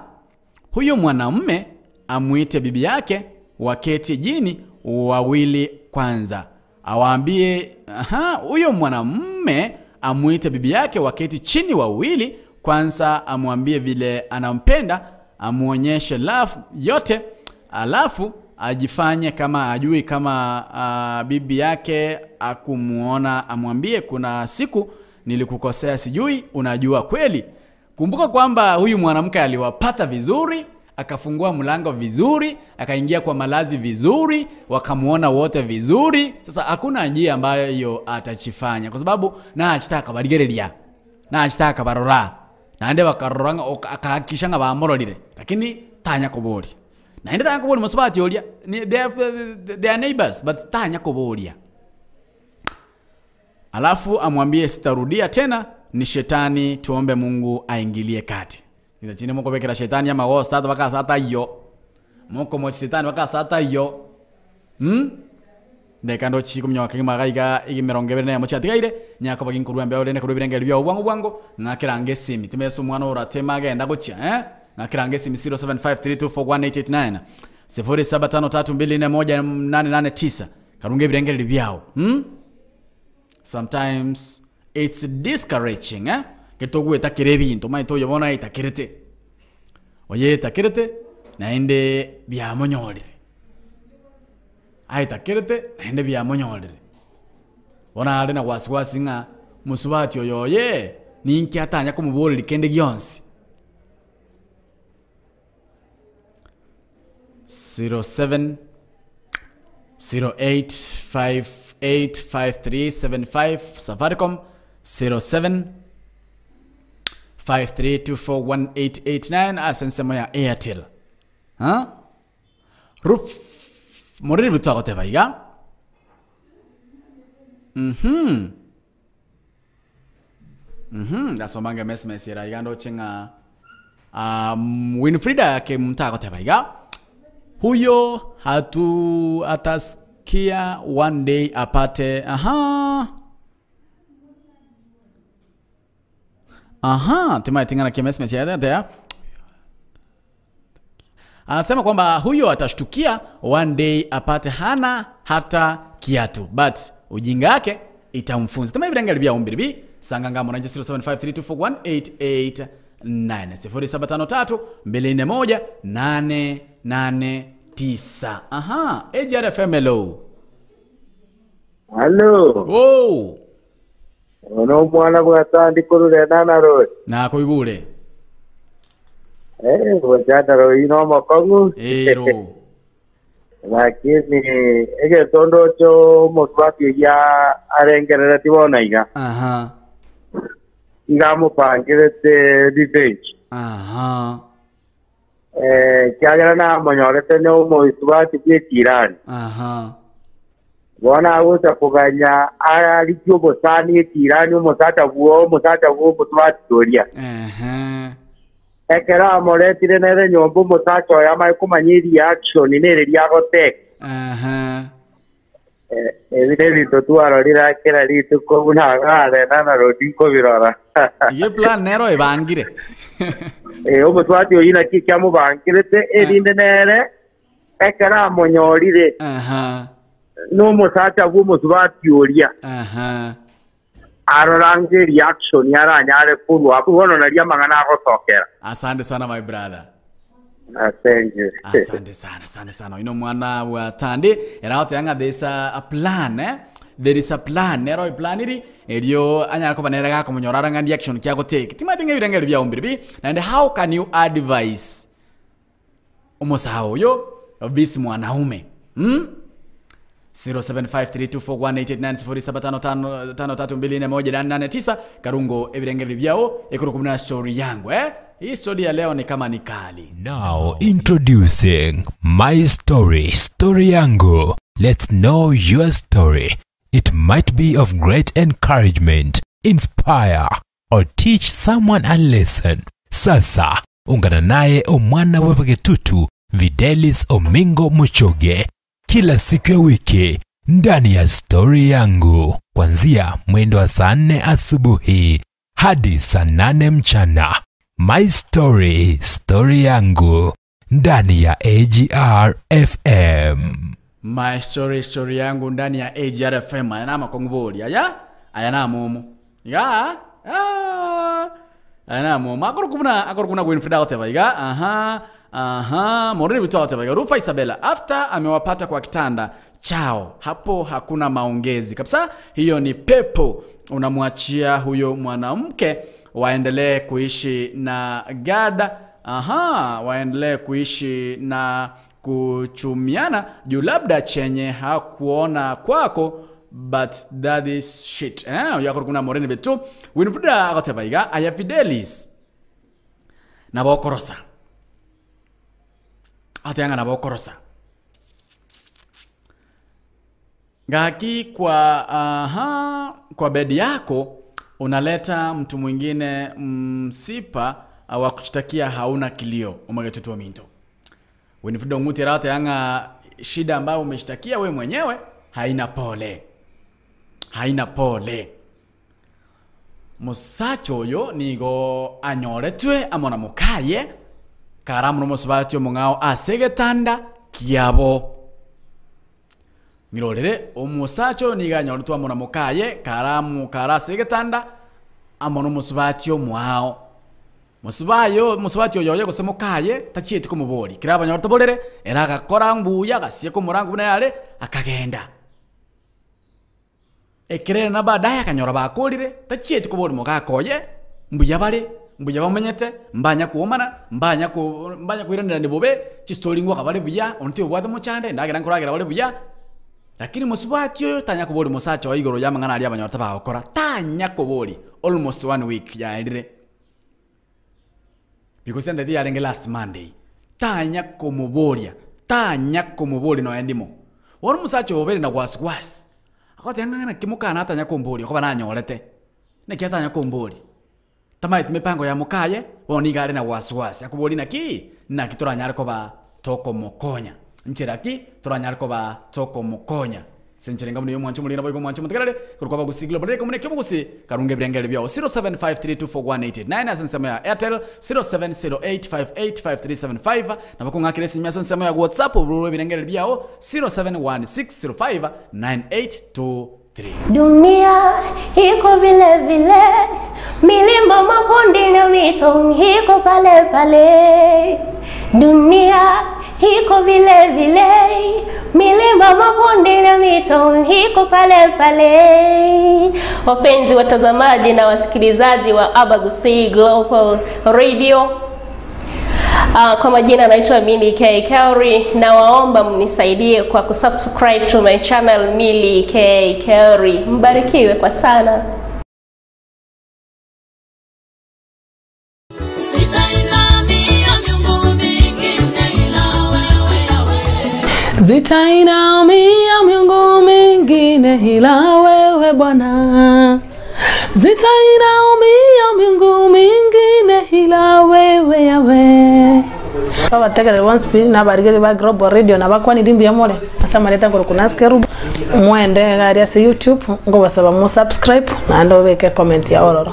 Huyo mwanamume amuite bibi yake waketi jini wawili kwanza awaambie. Aha, huyo mwanamume amuite bibi yake waketi chini wawili kwanza, amwambie vile anampenda, amuonyeshe love yote, alafu ajifanye kama ajui kama bibi yake akumuona, amwambie kuna siku nilikukosea, sijui unajua kweli. Kumbuka kwamba huyu mwanamke aliwapata vizuri, akafungua mlango vizuri, akaingia kwa malazi vizuri, wakamuona wote vizuri. Sasa hakuna njia ambayo hiyo atachifanya kwa sababu na achitaka barigereria na achitaka barora naende bakarora ng'a akahakikisha ng'a bamororire, lakini tanya koboria naende tanya koboria mosubati oria ni they are, they are neighbors but tanya koboria. Alafu amwambie sitarudia tena, ni shetani, tuombe Mungu aingilie kati. Chinsa chinde mokobekera shetani amagoso tata baka ase ataiyo, mokomochia setani baka ase ataiyo mh, ndeka ndochi kominyoka kegima iga iga iga emerongo ebere na eyemo chiatigaire, nyakoba ginkorwa embeo rende korwa ebirengererio biao bwango bwango, ng'akera ange esimi, timesa omwana orateme agenda gochia eh, ng'akera ange esimi 0753241889, 0753241889, karunge ebirengererio biao mh. Sometimes it's discouraging eh, ekero togwetakera ebinto omanyete oyo bono aetakerete, oyo aetakerete naende biamonyorire, aetakerete naende biamonyorire. Bono are na wasiwasi ng'a mosubati oyo oye, Ninki atanya komoboreria kende gionsi? 07 08585375 Safaricom 07 53241889 ase ensemo ya Airtel. Ha? Ruf moriri bitwagoteba iga. Mhm. Mhm, ndasoma nge message era iga ndoche ng'a Winfrida Kemunto agoteba iga, huyo hatu ataskia one day apate aha aha timaeti ng'a naki emessage yaye egotea. Anasema kwamba huyo atashtukia one day apate hana hata kiatu but ujinga yake itamfunza. Tema ebirengeri biao mbiri bi sanga ngamo nanje 0753241889 0753 241 889. Aha, AGRFM hello. Hello. Oh. Ono omwana bwatandi korure nana roy. Nakoigure. Eh, bwachanda roy no mokong'u. Ero. Lakini egetondo cho omosubati oria arengerereti bono iga. Aha. Iga amobangirete revenge. Aha. Eh, kiagera namonyorete na omosubati bwa echirani. Aha. Bono agocha koganya arikie obosani echirani omosacha bwo omosacha bwo omosubati oria. Ehe. Ekero amoretire nere nyomba omosacha oyo amanye komanya ereaction nere riagoteka. Ehe. Ebi nebinto twarorire kera rituko buna arena na rodi nkobirora. Iye plan nero ebangire. Eh, omosubati oyo naki kiamobangirete erinde nere ekero amonyorire. Aha. N'omosacha bwa omosubati oria. Aha. Arorange reaction aranyare korwa abwo bono naria amang'ana agosokera. Asante sana my brother. Thank you. Asante sana, asante sana. Ino mwana wa Tandi era ng'a there is a plan eh? There is a plan nero plan iri erio anyara koba nere gakomonyora ng'a reaction kia gotake. Timati ng'a ebirengeri biao mbiri bi and how can you advise omosaha oyo bisi mwanaume? 0753241889 Karungo ebirengeri biao ekurukumna story yangu eh? Hii story ya leo ni kama ni kali. Now introducing My Story, Story Yangu. Let's know your story. It might be of great encouragement, inspire, or teach someone a lesson. Sasa ungana naye omwana wa Pagetutu Videlis Omingo Muchoge kila siku ya wiki ndani ya Story Yangu kuanzia mwendo wa saa 4 asubuhi hadi saa 8 mchana. My Story, Story Yangu ndani ya AGR FM. My Story, Story Yangu ndani ya AGR FM. Aya nama konguboli aya aya namomo ya aya namomo akorokubuna akorokubuna Winfrida agoteba iga aha aha moriri bitu agoteba iga Rufa Isabella after amewapata kwa kitanda chao hapo hakuna maongezi kabisa, hiyo ni pepo unamwachia huyo mwanamke waendelee kuishi na gada aha waendelee kuishi na kuchumiana juu labda chenye hakuona kwako but that is shit eh yakor kuna morene betu Winfrida agoteba iga aya Fidelis nabokorosa atanga nabokorosa ngaki kwa aha kwa bedi yako unaleta mtu mwingine msipa wa kushtakia hauna kilio umagetutu wa minto Winfrida Ong'uti rata yanga shida ambayo umeshtakia we mwenyewe haina pole. Haina pole. Musacho oyo nigo anyoretwe amona mukaye karamu nomosubatio omong'ao ase egetanda kiabo. Ng'irorere omosacha oyo nigo anyoretwe amona mukaye karamu kara ase egetanda amo nomosubatio omwao. Musubayo musubati oyo oyo gose mukaye tachieti komobori kira abanyorete borere era agakora mbuya agasie komorango buna yare akagenda ekerere na baadaye akanyora bakorire tachieti kobori mogakoye Mbuya bare, mbuya bamenyete, mbanya koomana, mbanya ko mbanya koiranerani bobe, chistori ngoka bare buya, onde tiyobwate mochando, endagera nkoragera bare buya, lakini mosubati oyo tanya koboria mosacha oye igoro ya amang'ana aria abanyorete bagokora, tanya koboria, almost one week yaerire. Because entete yarenge last Monday, tanya komoboria, tanya komoboria nonya ndimo. Bono omosacha oyo obeire na wasi wasi, agoteba ng'a naki mokana atanya komboria okoba nanyorete, naki atanya komboria. Tamaeti mipango ya mokaye, bono nigo are na wasi wasi, akoboria naki, naki toranyare koba tokomokonya, nchera ki toranyare koba tokomokonya. Ase enchera enga buna ey'omwancho omoriri naboigo omwancho omotegerere, korwa kw'abagusii Global Radio komuna eki'obogusii, karunge ebirengererio biao 0753241889 ase ensemo ya Airtel, 0708585375 nabo kong'akera esimi ase ensemo ya WhatsApp oborwe ebirengererio biao 0716059823. Dunia iko vile vile, milima, mabonde na mito iko pale pale. Dunia iko vile vile, milima, mabonde na mito iko pale pale. Wapenzi watazamaji na wasikilizaji wa Abagusii Global Radio, kwa majina naitwa Milly K Kauri na waomba mnisaidie kwa kusubscribe to my channel Milly K Kauri. Mbarikiwe kwa sana. Sitainamia miungu mingine ila wewe Yahweh. Zitainamia miungu mingine ila wewe Bwana. Zitainamia miungu mingine ila wewe Yahweh. Babategerere bonsi pi nabarigeri ba Global Radio nabakwanire mbuya more ase amareta nkoro kunasikeru mwende iga aria ase YouTube nkobasaba mo subscribe naende obeke comment yao ororo.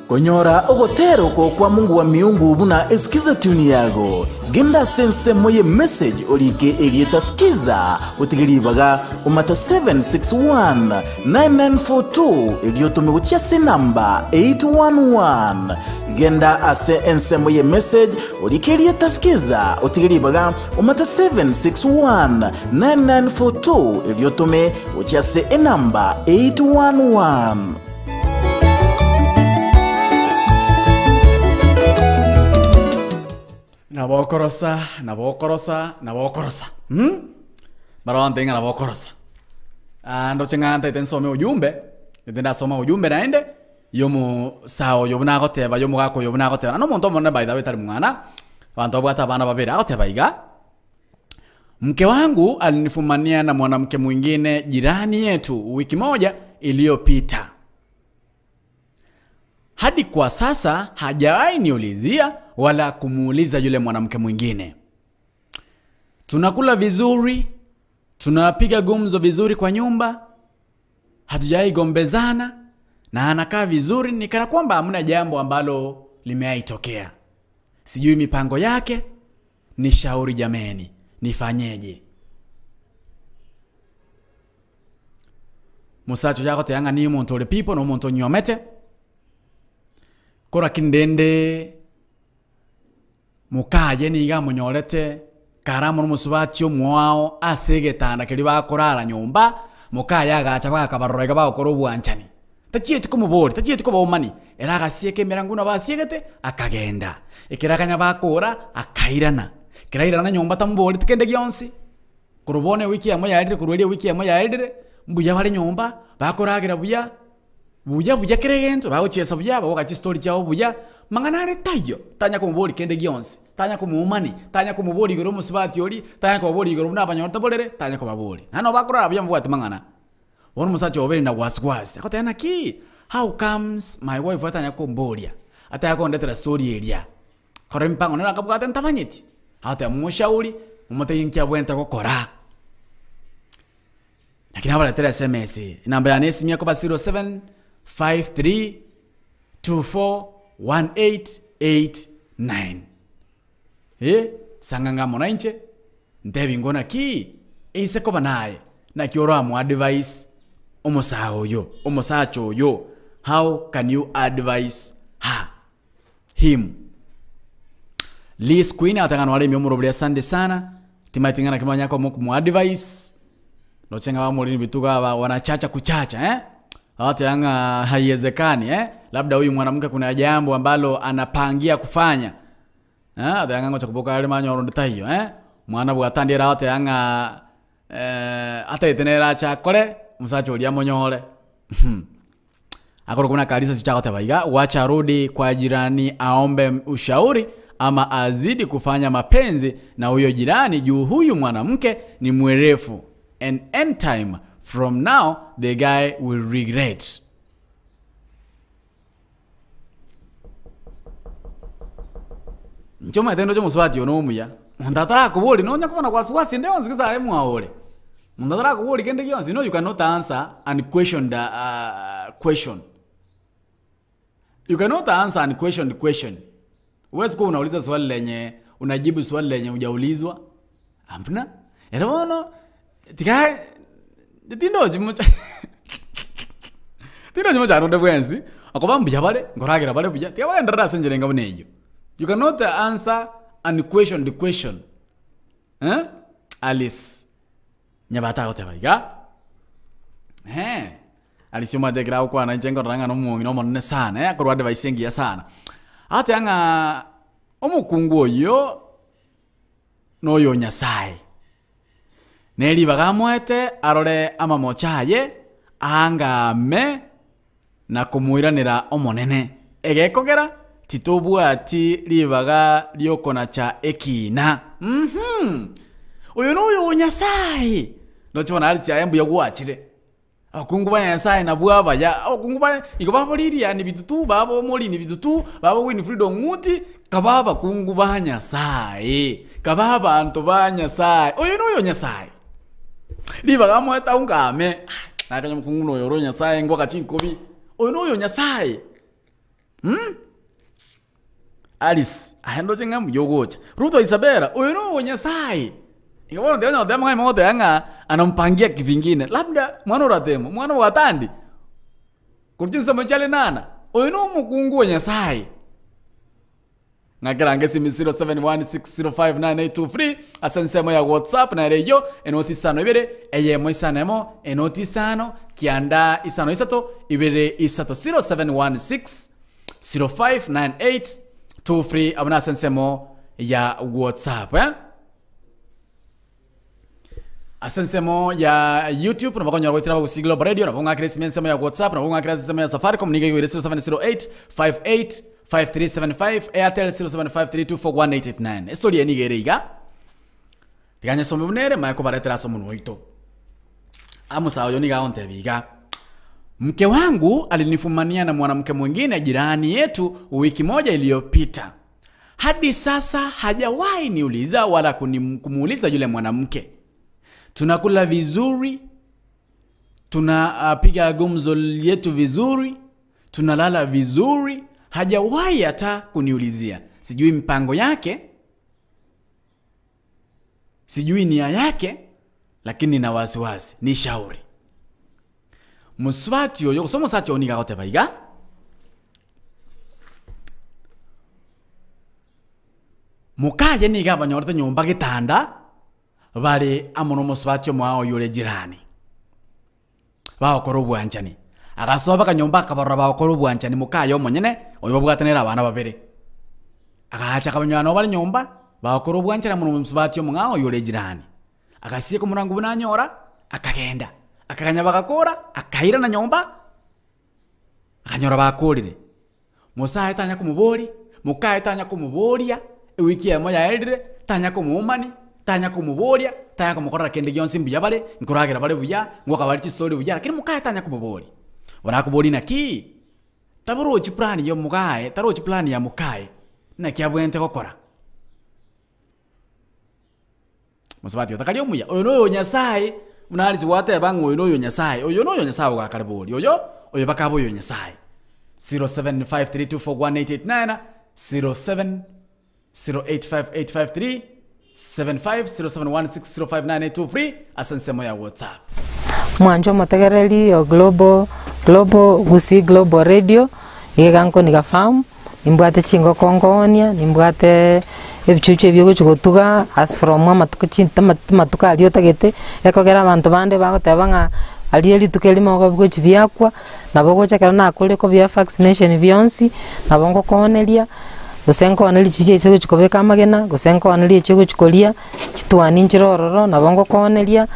Konyora ogotera oko kwa Mungu wa miungu buna esikiza tune yago, genda ase ensemo ye message orike erieta skiza otige ribaga omata 761 9942 erio otome gochia ase enamba 811. Genda ase ensemo ye message orike erieta skiza otige ribaga omata 761 9942 erio otome gochia ase enamba 811. Nabo okorosa, nabo okorosa, nabo okorosa mh, bara bantebie ng'a nabo okorosa. Ah ndoche ng'a ntaete nsome ujumbe, ete ndasoma ujumbe naende, ya omosaa oyo buna agoteba ya omogaka oyo buna agoteba, naende omonto omonene by the way tari mwana, abanto babwate abana babere, agoteba iga, mke wangu alinifumania na mwanamke mwingine jirani yetu wiki moja iliyopita. Hadi kwa sasa hajawahi niulizia wala kumuuliza yule mwanamke mwingine. Tunakula vizuri, tunapiga gumzo vizuri kwa nyumba, hatujawahi gombezana na anakaa vizuri, ni kana kwamba hamna jambo ambalo limewahi tokea. Sijui mipango yake, ni shauri jameni, nifanyeje? Mosacha oyo agoteba ng'a niye omonto ore pipo na omonto onyuomete, korwa lakini rende mokaye nigo amonyorete kare amo na omosubati omoao ase egetanda keria bakorara nyomba, mokaye agacha bakabarora iga bagokora obwanchani. Tachieti komoboria, tachieti kobaomani, ere agasieka emerango buna basiegete, akagenda. Ekero akanya bakora, akairana. Ekero airana nyomba tamoboreti kende gionsi, korwa bono ewiki eyemo yaerire korwa eria ewiki eyemo yaerire, mbuya bare nyomba, bakoragera buya, buya buya kera egento, bagochiesa buya, bagoka chistori chiabo buya, mang'ana are taiyo, tanya komoboria kende gionsi, tanya komoumani, tanya komoboria igoro omosubati oria, tanya kobaboria igoro buna abanyorete borere, tanya kobaboria. Naende nabo bakorara buya mbabwati mang'ana. Bono omosacha obeire na wasi wasi, agoteba naki, how comes my wife atanya komboria, atanya kondetera story eria, kore emipango nere akabwate ntamanyeti, agoteba momoshauri, momotebie nki abwenerete gokora. Lakini nabaretere sms eye, enamba yane esimi ekoba 0753241889. Eh, sang'ang'a amo nainche, ntebi ng'o naki eise koba naye, naki oramoadvise omosae oyo, omosacha oyo, how can you advise her, him? Liz Queen agoteba ng'a nwaremia omorobori asante sana, timanyeti ng'a naki mwanya komoadvise. Ndoche ng'a bamoriri bitugo aba wanachacha kuchacha eh? Bagoteba ng'a haiwezekani eh? Labda huyu mwanamke kuna jambo ambalo anapangia kufanya eh? Agoteba ng'a ngocha koboka are manyore onde taiyo eh? Mwana bwatandire agoteba ng'a atagete nere ache akore, omosacha oria amonyore. Akorokwa buna Karisa Sicha agoteba iga, wacha arudi kwa jirani aombe ushauri ama azidi kufanya mapenzi na huyo jirani juu huyu mwanamke ni mwerefu and any time from now the guy will regret. Inche omanyete ndoche omosubati oyo nomuya, monto atarakoboria nonya kobana wasiwasi ende yonsi gose aye mwaore, monto atarakoboria kende gionsi you know you cannot answer unquestioned question. You cannot answer unquestioned question. Huwezi kuwa unauliza swali lenye unajibu swali lenye hujaulizwa. Hamna. Ere bono tiga tindochi mocha tindochi mochando onde bwensi, okoba mbuya bare, nkoragera bare buya, tiga bagenderere ase enchera enga buna eyio. You cannot answer unquestioned question. Eh? Alice Nyabate agoteba iga, eh, Alice omanyete ekero agokwana inche nkorora ng'a nomong'ina omonene sana eh, akorwa advice engiya sana. Agoteba ng'a omokungu oyio noyo Nyasaye, ne ribaga amoete arore amamocho aye, aangame na komoiranera Omonene. Egekogera titobwati ribaga riokonacha ekiina. Uhum! Oyo noyo o Nyasaye. Ndoche bono Alice aye mbuya gwachire. Abakungu ba Nyasaye nabwo abaya, abakungu ba igo babo Lilian Bitutu, babo Maureen Bitutu, babo Winfrida Ong'uti, kaba abakungu ba Nyasaye, kaba abanto ba Nyasaye. Oyo noyo o Nyasaye. Ribaga amoete aungame, ah, nakanya omokungu noyo ore o Nyasaye ngwaka chinkobi, oyo noyo o Nyasaye mh. Alice, aye ndoche ng'a mbuya ogocha. Ruth Isabella, oyo noyo o Nyasaye. Igo bono tiga onye goteba ng'a mogoteba ng'a anampangia kivingine, labda mwana oratemo, mwana bwatandi, korwa chinsemo chia Lenana, oyo na omokungu o Nyasaye. Ng'akera nge esimi 0716059823 ase ensemo ya WhatsApp nere eyio enoti isano ibere eyemo isano emo enoti isano kianda isano isato ibere isato 0716 0598 23 abwo nase ensemo ya WhatsApp eh. Ase ensemo ya YouTube nabo okonyora goetera Abagusii Global Radio, nabo ng'akere esimi ensemo ya WhatsApp, nabo ng'akere ase ensemo ya Safaricom nigo igoro 0708 58 5375, Airtel 0753241889. Estory eye nigo ere iga, tiga nyesome buna ere manye kobaretera ase omonwa oito. Amusa oyo nigo agontebia iga, Mke wangu alinifumania na mwanamke mwingine jirani yetu wiki moja iliyopita. Hadi sasa hajawahi niuliza wala kunim- kumuuliza yule mwanamke. Tunakula vizuri, tunapiga gumzo yetu vizuri, tunalala vizuri, hajawahi hata kuniulizia. Sijui mpango yake, sijui nia yake, lakini nina wasiwasi, ni shauri. Mosubati oyo gose omosacha oyo nigo agoteba iga, mokaye nigo abanyorete nyomba getanda, bare amo na omosubati omoao oyio ore jirani, bagokora obwanchani. Agasoa mpaka nyomba akabarora bagokora obwanchani mokaye omonyene, oyo babwate nere abana babere. Agacha akabanyora nabo bare nyomba, bagokora obwanchani amo na omosubati omong'ao oyio ore jirani. Agasieka omorango buna anyora, akagenda, akaganya bagakora, akairana nyomba, akanyora bakorire. Mosae tanya komoboria, mokaye tanya komoboria, ewiki eyemo yaerire, tanya komoomani, tanya komoboria, tanya komokorera kende gionsi mbuya bare, nkoragera bare buya, ngoka bare chistori buya, lakini mokaye tanya komoboria. Bono akoboria naki, taborochi plan ya omogaye, tarochi plan ya mokaye, naki abwenerete gokora. Mosubati otakari omuya, oyo noyo Nyasaye, buna arise gwateba ng'a oyo noyo Nyasaye, oyo noyo Nyasaye ogakare bori, oyo, oyo bakabe oyo Nyasaye. 0753241889, 07085853 75 0716059823 ase ensemo ya WhatsApp. Mwanche omotegereri o Global Global Gusii Global Radio, iga nkoniga farm, Nimbwate chingoko nkoonia, nimbwate ebichuchu ebi ogochi gotuga as from amatuko chi amatuko aria otagete, ekogera abanto bande bagoteba ng'a aria rituko erimo igo bigochi biakwa, nabo ogocha ekero nakorire kobia vaccination bionsi, nabo ngokooneria, gose nkooneria chiria ase ogochi kobeka amagena, gose nkooneria echio ogochi koria, chitwani nchire ororo nabo ngokooneria,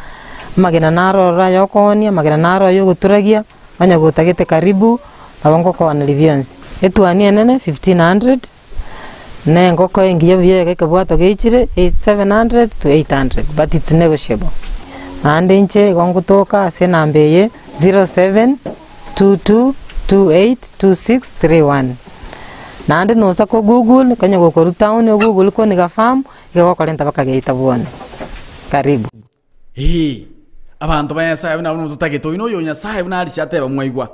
amagena naro ororo aya okoonia, amagena naro aya ogoturagia. Onye gotagete karibu, nabo ngokooneria bionsi. Etuani enene 1500, na engoko engiya buya iga ekebwato geichire 700 to 800 but it's negotiable. Naende inche igo ngotoka ase enamba eye 0722282631. Naende nosa ko google, konya gokorwa town o google koniga farm, iga egokorenta mpaka geita bwone. Karibu. Ee, abanto ba Nyasaye buna abwo totagete, oyo noyo Nyasaye buna aria ateba mwaigwa,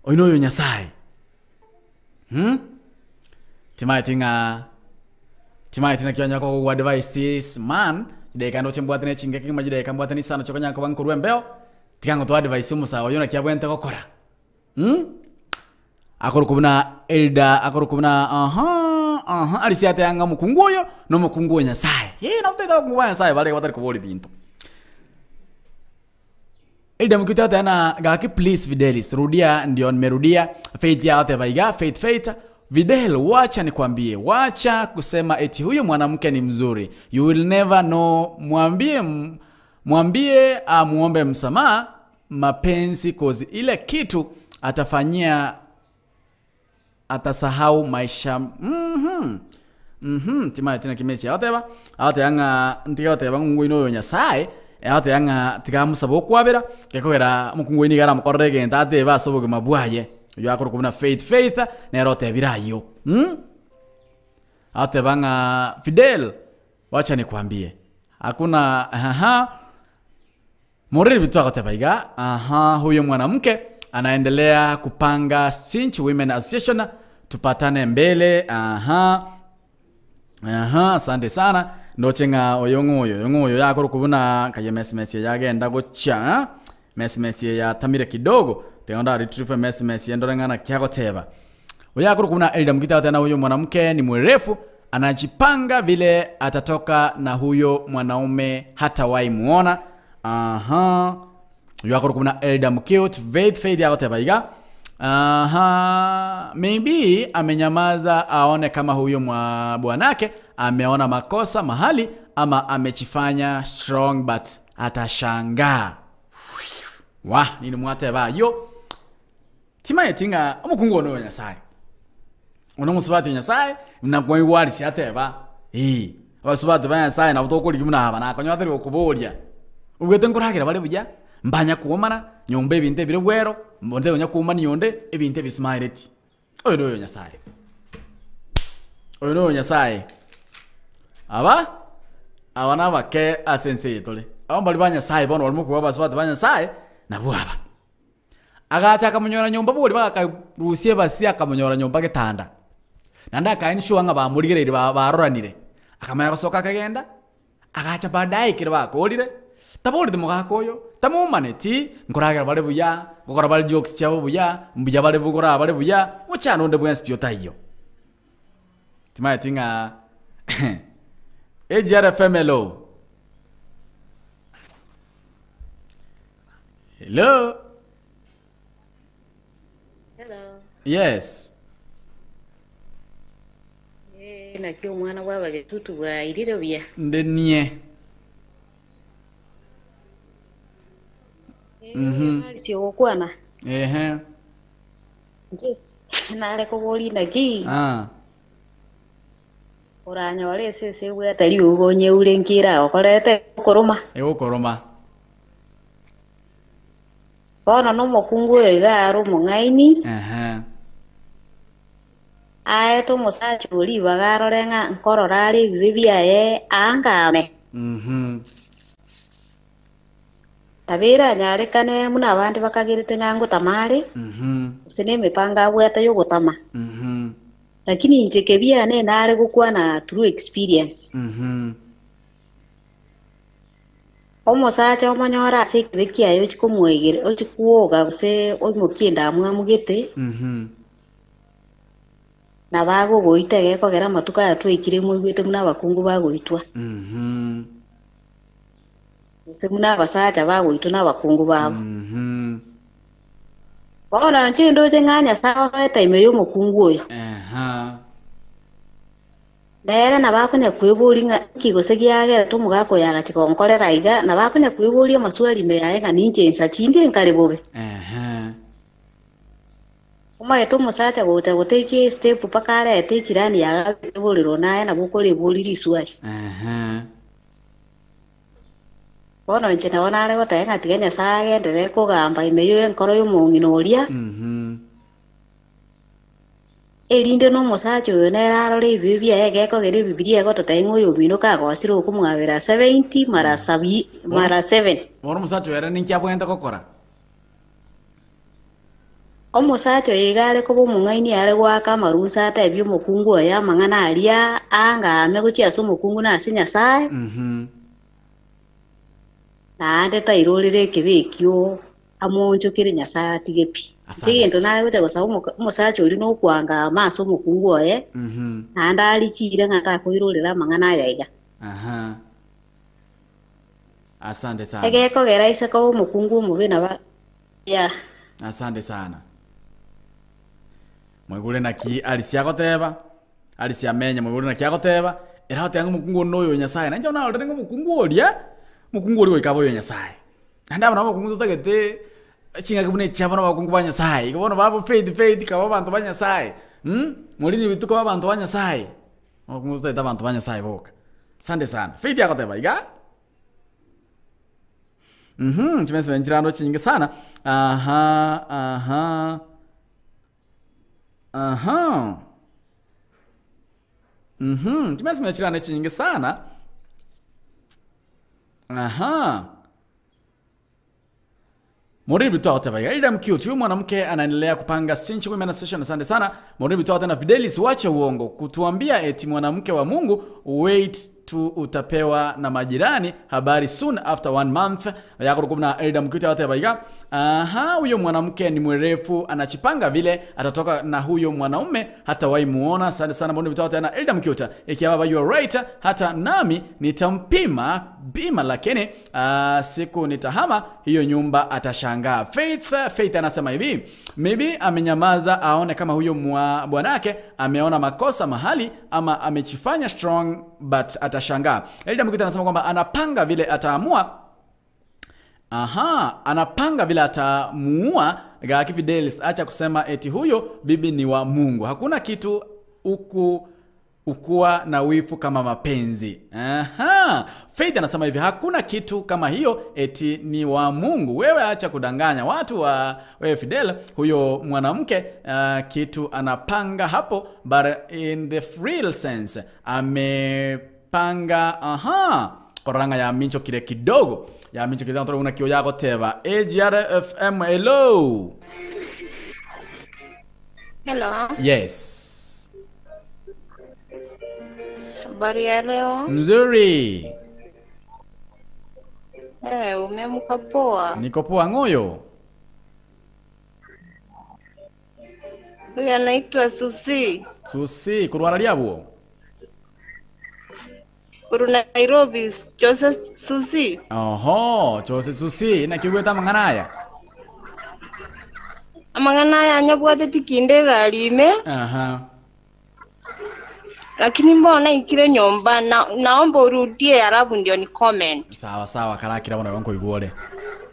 oyo noyo Nyasaye mh, timaeti ng'a timaeti naki onya kogo advise this man, chidakika ndoche mbwate ne chingaki kegima chidakika mbwate na isano chikonya koba nkorwa embeo, tiga ngotoa advice omosae oyo naki abwenerete gokora mh. Akorokwa buna Elda, akorokwa buna aha, aha, arisia ate anga omokungu oyo, na omokungu o Nyasaye. Ee, nabo totaete abakungu ba Nyasaye bare batari koboria binto. Elda Mukito ateba na gaki please Fidelis, rudia ndio nimerudia. Faith yao ateba iga, Faith Faith, Fidel wacha nikwambie, wacha kusema eti huyo mwanamke ni mzuri. You will never know, mwambie mwambie amuombe msamaha mapenzi cause ile kitu atafanyia atasahau maisha mhm mhm timaeti naki Messi agoteba agoteba ng'a ntiga goteba ng'a omoino oyo Nyasaye agoteba ng'a tiga amosabe okwabera gekogera omokungu oyo nigo aramokorere egento atebe ase obogima bwaye oywo akorokwa buna Faith Faith nere otebire ayio mh. Agoteba ng'a Fidel wacha nikwambie hakuna haha. Moriri Bitu agoteba iga, Aha, huyo mwanamke anaendelea kupanga Sinch Women Association, tupatane mbele. Aha, aha, asante sana. Ndoche ng'a oyo ng'oyo, oyo ng'oyo yakorokwa buna kaye mesi mesi yagenda gochia eh? Mesi mesi yatamire kidogo tiga nda retrieve mesi mesi ndore ng'a naki agoteba. Oyo akorokwa buna Elda Mugita agoteba na huyo mwanamke ni mwerefu anajipanga vile atatoka na huyo mwanaume hatawahi muona. Aha. Oyo akorokwa buna Elda Mukit Faith Faith agoteba iga. Aha. Maybe amenyamaza aone kama huyo mwa bwanake ameona makosa mahali ama amechifanya strong but atashangaa. Wah, nini mwateba ayio? Timaeti ng'a omokungu one oyo Nyasae, one omosubati o Nyasae, buna kwaigwa arisia ateba, ee, abasubati ba Nyasae nabo tokorigia buna aba nakonya tari gokoboria. Obwate nkoragera bare buya, mbanya kwomana, nyomba ebinto ebire bwero, onde onya kwomania onde, ebinto ebisumaereti. Oyo noyo Nyasae. Oyo noyo Nyasae. Aba, aba nabake ase ense eye tore. Aba mbari ba Nyasae bono barimo kobua abasubati ba Nyasae, nabwo aba. Agacha akamonyora nyomba bori bagakarusia ebasi akamonyora nyomba getanda. Naende aka ensure ng'a bamorigereirie ba baroranire. Akamanya gosoka akagenda, agacha baadaye ekero bakorire, taboreti mogaka oyo, tamomaneti, nkoragera bare buya, nkokora bare jokes chiabo buya, mbuya bare korara bare buya, mochando onde bwensi pi otaiyo. Timanyeti ng'a AGRFM hello. Hello. Hello. Yes. Eh, naki omwana bw'abagetutu bwairire buya. Nde nie. Mhm. Narisi ogokwana. Ehe. Nche nare koboria naki Ah. oranyore esese ebwate riugo onyeure nki eragokorete okoroma. Egokoroma. Bono nomokungu oyo iga are omong'aini, Ehe. aete omosacha oo ribaga arore ng'a nkorora are ebibe biaye aangame. Mhm. Nabo eranyarekane buna abande bakagerete ng'a ngotama are, Mhm. gose nemepango abwate y'ogotama. Mhm. Lakini inche kebiane nare gokwana through experience. Mhm. Omosacha omonyore ase ekebe kiaye ochie komoegera, ochie kwoga gose oimokie endamwamu gete, Nabo agogoita egekogera amatuko aya twaikire moigwete buna abakungu bagoitwa, gose buna abasacha bagoitwa nabakungu babo. Bono inche ndoche ng'a Nyasae osoete ime y'omokungu oyo. Nere nabo akonya kweboria ng'a inki gose giagerete omogaka oyo agachia gonkorera iga, nabo akonya kweboria amaswali ime yaye ng'a ninche insa chinde nkare bobe. Omanyete omosacha gocha gotake estep mpaka arete echirani yaye abeke borero naye nabo okoreboria riswali. Bono inche nabo nare goteba ng'a tiga Nyasae agenderere kogamba ime y'enkoro y'omong'ina oria, erinde nomosacha oyo nere arore ebibe biaye egekogera Ebibilia egototebia ng'a oyomino kagosire okomwabera seventy mara sabi mara seven. Bono omosacha oyo ere ninki abwenerete gokora? Omosacha oyo iga are koba omong'aini are goaka amarunsa atebie omokungu oye amang'ana aria anga aame gochia ase omokungu na ase Nyasae, naende tairorere ekebe ekio amoonchokere Nyasae atige pi. Inche egento nare gocha gosaba omosacha oria nokwanga aame ase omokungu oye, naende arichiire ng'a takoirorera amang'ana aya iga. Asante sana. Egekogera ise koba omokungu omobe nabo yeah. Asante sana. Mwaigure naki Alice agoteba, Alice amenye mwaigure naki agoteba, ere agoteba ng'a omokungu one noyo o Nyasaye. Nainche bono narorire ng'a omokungu oria, omokungu oria goika abe oyo o Nyasaye. Naende aba nabo abakungu totagete ching'aki buna echi aba nabakungu ba Nyasaye. Igo bono babo faith faith kaba abanto ba Nyasaye moriri rituko babe abanto ba Nyasaye. Abakungu totagete abanto ba Nyasaye boka. Asante sana. Faith agoteba iga. Mhm, chimesa nchirando chinyinge sana. Aha, aha. Aha. Mhm, chimesa chirando chinyinge sana. Aha. Moriri Bitwao agoteba iga, Ida Mcute, huyu mwanamke anaendelea kupanga Sinch Women Association asante sana. Moriri Bitwao tena Fidelis wache uongo kutuambia eti mwanamke wa Mungu wait tu utapewa na majirani habari soon after one month. Yakoro kubna Elda Mcute agoteba iga, aha huyo mwanamke ni mwerefu anachipanga vile atatoka na huyo mwanaume hata waimuona. Asante sana Moriri Bitwao tena Elda Mcute, ikiwa baba you are right, hata nami nitampima bima lakini uh, siku nitahama hiyo nyumba atashangaa. Faith, Faith anasema hivi maybe amenyamaza aone kama huyo mwa bwanake ameona makosa mahali ama amechifanya strong but atashangaa. Elda Mkita anasema kwamba anapanga vile ataamua Aha, anapanga vile atamuua Gaki Fidelis, acha kusema eti huyo bibi ni wa Mungu. Hakuna kitu huku ukuwa na wifu kama mapenzi. Aha. Faith anasema hivi, hakuna kitu kama hiyo eti ni wa Mungu. Wewe acha kudanganya watu wa wewe Fidel, huyo mwanamke uh, kitu anapanga hapo but in the real sense amepanga aha koranga ya mincho kile kidogo ya mincho kile una kio yako teba AGRFM hello Hello. yes Habari ya leo? mzuri Eh, umeamka poa? niko poa ngoyo Huyu anaitwa Susi. susi kurwara lyabwo Uru Nairobi, Joseph Susi. oho chose susi nakigweta amang'ana aya Amang'ana aya anyabwate tikinde egari ime, aha lakini mbona ikire nyomba na, naomba urudie alafu ndio ni comment. sawa sawa karakira bono nkoigwore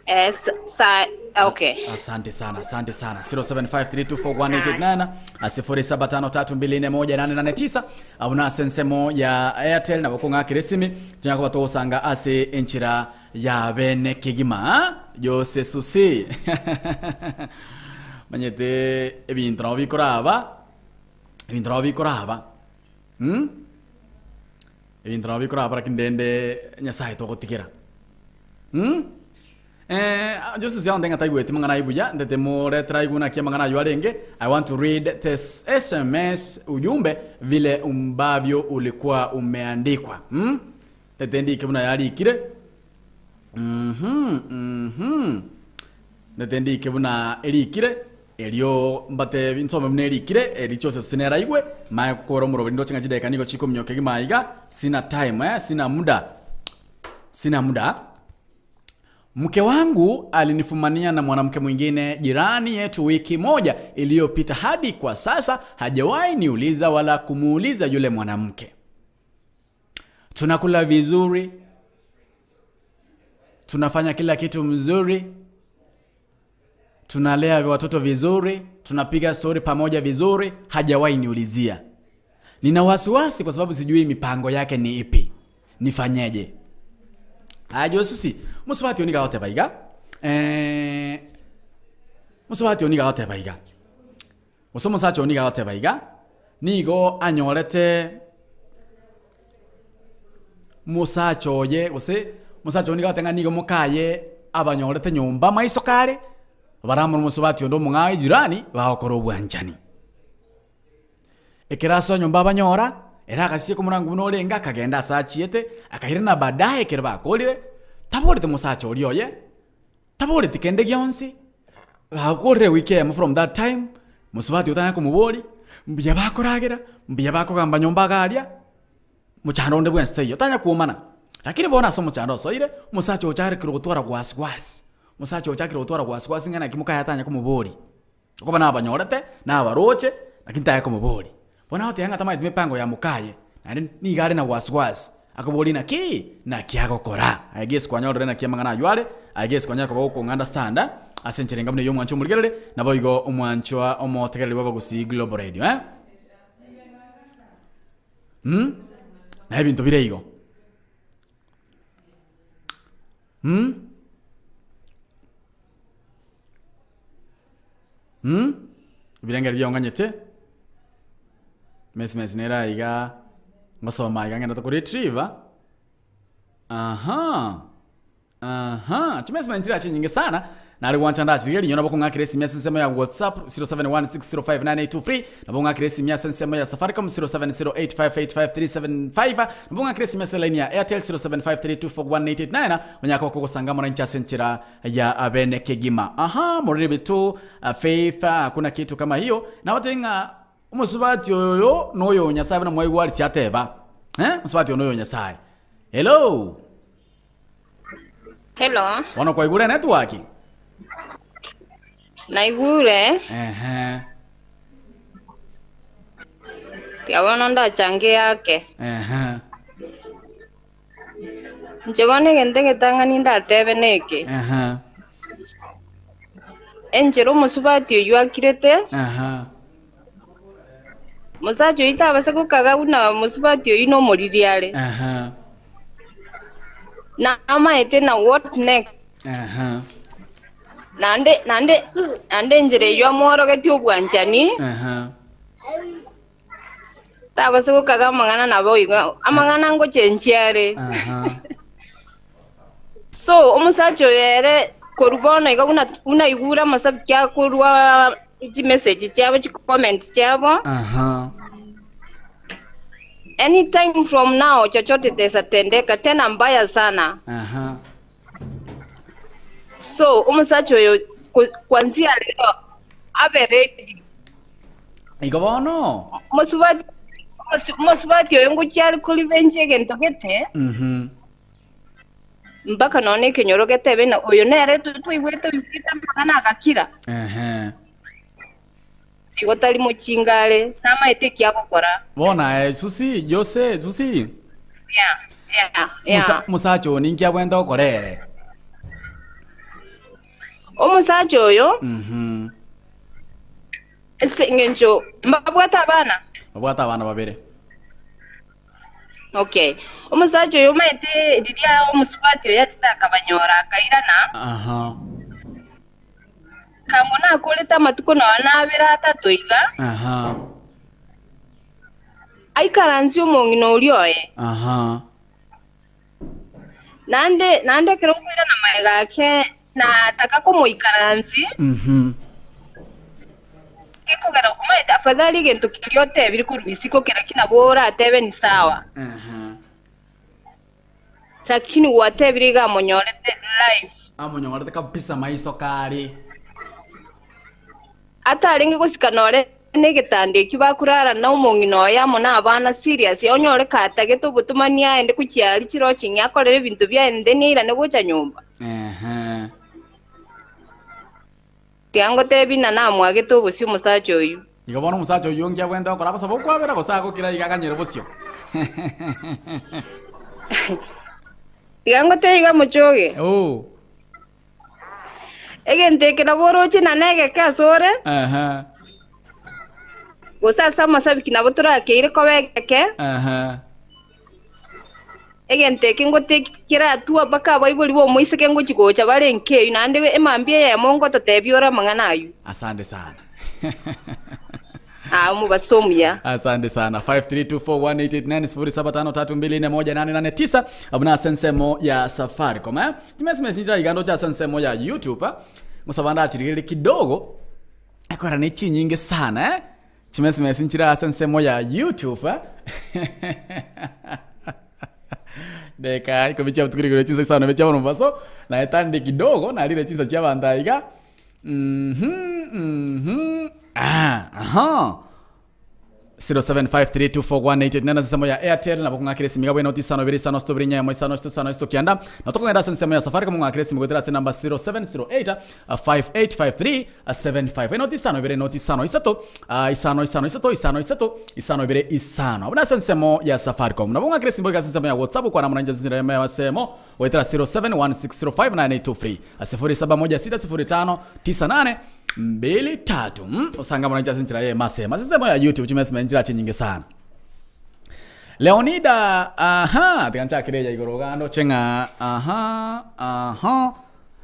Eh, sa, okay. asante sana asante sana 0753241889 0753241889 abuna ase ensemo ya airtel nabo kong'akera esimi tinyakoba togosanga ase enchera ya bene kegima yose susi manyete ebinto nabo bikoraba ebinto nabo bikoraba hmm? ebinto nabo bikoraba lakini rende nyasaye togotigera hmm? Eh, Jose siaonde ng'a taigweti mang'ana ayio buya ntete moretera aigwe naki amang'ana ayio arenge I want to read this SMS ujumbe vile umbavyo ulikuwa umeandikwa hmm? Tete ndike buna yarikire mhm mhm ntete ndike buna erikire. Erio mbatebi nsome buna erikire, eri Joseph sineraigwe, mae gokora omoroberi ndoche ng'a chidakika nigo chikominyoka kegima aiga, sina time eh, sina muda, sina muda. Mke wangu alinifumania na mwanamke mwingine jirani yetu wiki moja iliyopita, hadi kwa sasa hajawahi niuliza wala kumuuliza yule mwanamke. Tunakula vizuri, tunafanya kila kitu mzuri, tunalea watoto vizuri, tunapiga stori pamoja vizuri, hajawahi niulizia. Nina wasiwasi kwa sababu sijui mipango yake ni ipi, nifanyeje? Aya Josusi, musubati oniga goteba iga eh, musubati oniga goteba iga gose omosacha oniga goteba iga nigo anyorete mosacha oye gose omosacha oye nigo agoteba ng'a nigo mokaye abanyorete nyomba maiso kare, baramore omosubati onde omong'ao ejirani bagokora obwanchani. Ekero asoa nyomba abanyora, ere agasieka omorango buna orenge akagenda ase achiete, akairana baadaye ekero bakorire, taboreti omosacha oria oye, taboreti kende gionsi, bakorire ewiki eyemo from that time, mosubati otanya komoboria, mbuya bakoragera, mbuya bakogamba nyomba iga aria, mochando onde bwensi taiyo, tanya kwomana. Lakini bono ase omochando osoire, omosacha ocharekire gotwara wasiwasi, omosacha ochakire gotwara wasiwasi ng'a naki mokaye atanya komoboria. Okoba nabanyorete, nabaroche, lakini taya komoboria. Bono agoteba ng'a tamanyeti mepango ya mokaye, naende nigo are na wasiwasi, akoboria naki? Naki agokora? Aye gesi kwanyorire naki amang'ana aywo are, aye gesi kwanyara koba gokong'understand ase enchera enga buna eywo omwancho omorigereri, naboigo omwanchwa omotegereri bw'abagusii Global Radio eh. Mh, na ebinto bire igo. Mh. Mh, ebirengeri biong'anyete, messmess nere aiga, ngosoma iga ng'endete koretriever, aha, aha, chimessmess nchire chinyinge sana, nare gwancha ndachirigereria rinyoro nabo okong'akera esimi ase ensemo ya whatsapp 0716059823, nabo ong'akere esimi ase ensemo ya safaricom 0708585375, nabo ong'akere esimi ase line ya airtel 0753241889, onyare koba kogosanga amo nainche ase enchera ya abene kegima. Aha, morere bitu, faith, hakuna kitu kama hiyo. Nabatebie ng'a omosubati oyo noyo o Nyasaye buna mwaigwa aria ateba. Eh, omosubati oyo noyo o Nyasaye. Hello. Hello, Bono kwaigure network? naigure Ehe. tiga bono ndachange yake. Ehe. Inche bono egento egetang'ani ndatebe neke, Ehe. enchera omosubati oyio akirete, Ehe. mosacha oyio tabasa gokaga buna omosubati oyio nomoriri are. Ehe. Namaete na what next? Ehe. Naende naende naende enchera eyio amworogetie obwanchani, Ehe. Tabasa gokaga amang'ana naboigo, amang'ana ngochenchia are. So omosacha oyo ere korwa bono iga buna buna aigure amasabiki akorwa chimessage chiabo chicomment chiabo, anytime from now chochote tesa tendeka tena mbaya sana. So omosacha oyo kwanzia rero abe ready. Igo bono. Mosubati mosubati oyo ngochia are korevenge egento gete, mpaka nonya ekenyoro getebe ng'a oyo nere twaigwete oigwete amang'ana agakira. Ehe. Igo tari mochinga are, tamaete eki agokora. Bono aye Susi, Jose, Susi. Yeah, yeah, yeah. Musa, musacha oyo ninki abwenerete gokora ere? Omosacha oyo, Mhm. ase eng'encho mbabwate abana. Babwate abana babere. Okay. Omosacha oyo omanyete riria omosubati oyo achete akabanyora akairana. Aha. Kango nakorete amatuko nonya nabere atato iga, Aha. aikaransie omong'ina oria oye. Aha. Naende naende ekero nkoirana magega ake, nataka komoikaransi, Mhm. gekogera omanyete afadhali egento keria otebire korwa isiko kera ki nabo oratebe ni sawa. Aha. Lakini gwatebire iga amonyorete live. Amonyorete kabisa maiso kare. Atarenge gosika nore negetanda ekio bakorara na omong'ina oye amo nabana serious onyore katagete obotomani aende gochia aria chiroching'i akorere ebinto biaye then airane gocha nyomba. Ehe. Tiga ngotebie ng'a namwagete obosio omosacha oyio. Igo bono omosacha oyio onki abwenerete gokora agosaba okwabera gose agokira iga aganyere bosio? Tiga ngotebie iga mochoge. Oh. Egento eke nabo oroche na negeke asore, Ehe. gose ase amasabiki nabo torakeire koba egeke. Ehe. Egento eke ngote keratwa mpaka abaibori b'omoiseke ngochia gocha bare nkeyio, naende emambia eyemo ngototebia ore amang'ana ayio. Asante sana. Aa omobaso omuya. Asante sana 53241889 0753241889 abuna ase ensemo ya Safaricom eh? Chimesimesi nchira iga ndoche ase ensemo ya YouTube eh? Ngosaba ndachirigereria kidogo ekora ne chinyinge sana eh? Chimesimesi nchire ase ensemo ya YouTube eh? Deka ikomi chia botuko rigoro chinsa isano na ibere chia bono mobaso naetande kidogo narire chinsa chia abanto aiga Mhm, mhm, ah, aha. 0753241889 ase ensemo ya Airtel nabo kong'akera esimi iga bwene oti isano ibere isano isatu ibere inya eyemo isano isatu isano isatu kianda na tokogenda ase ensemo ya Safaricom ng'akera esimi goetera ase enamba 0708 5853 75 enoti isano ibere enoti isano isato ah, isano isano isato isano isato isano ibere isano abwo nase ensemo ya Safaricom nabo ng'akera esimi boigo ase ensemo ya WhatsApp okwana amo nainche ase enchera ya esemo goetera 0716059823 0716059823 mm, osanga amo nainche ase enchera ya emasemo ase ensemo ya YouTube chimesemo enchera chinyinge sana Leonida aha tiga nchakire eya igoro iga ndoche ng'a aha aha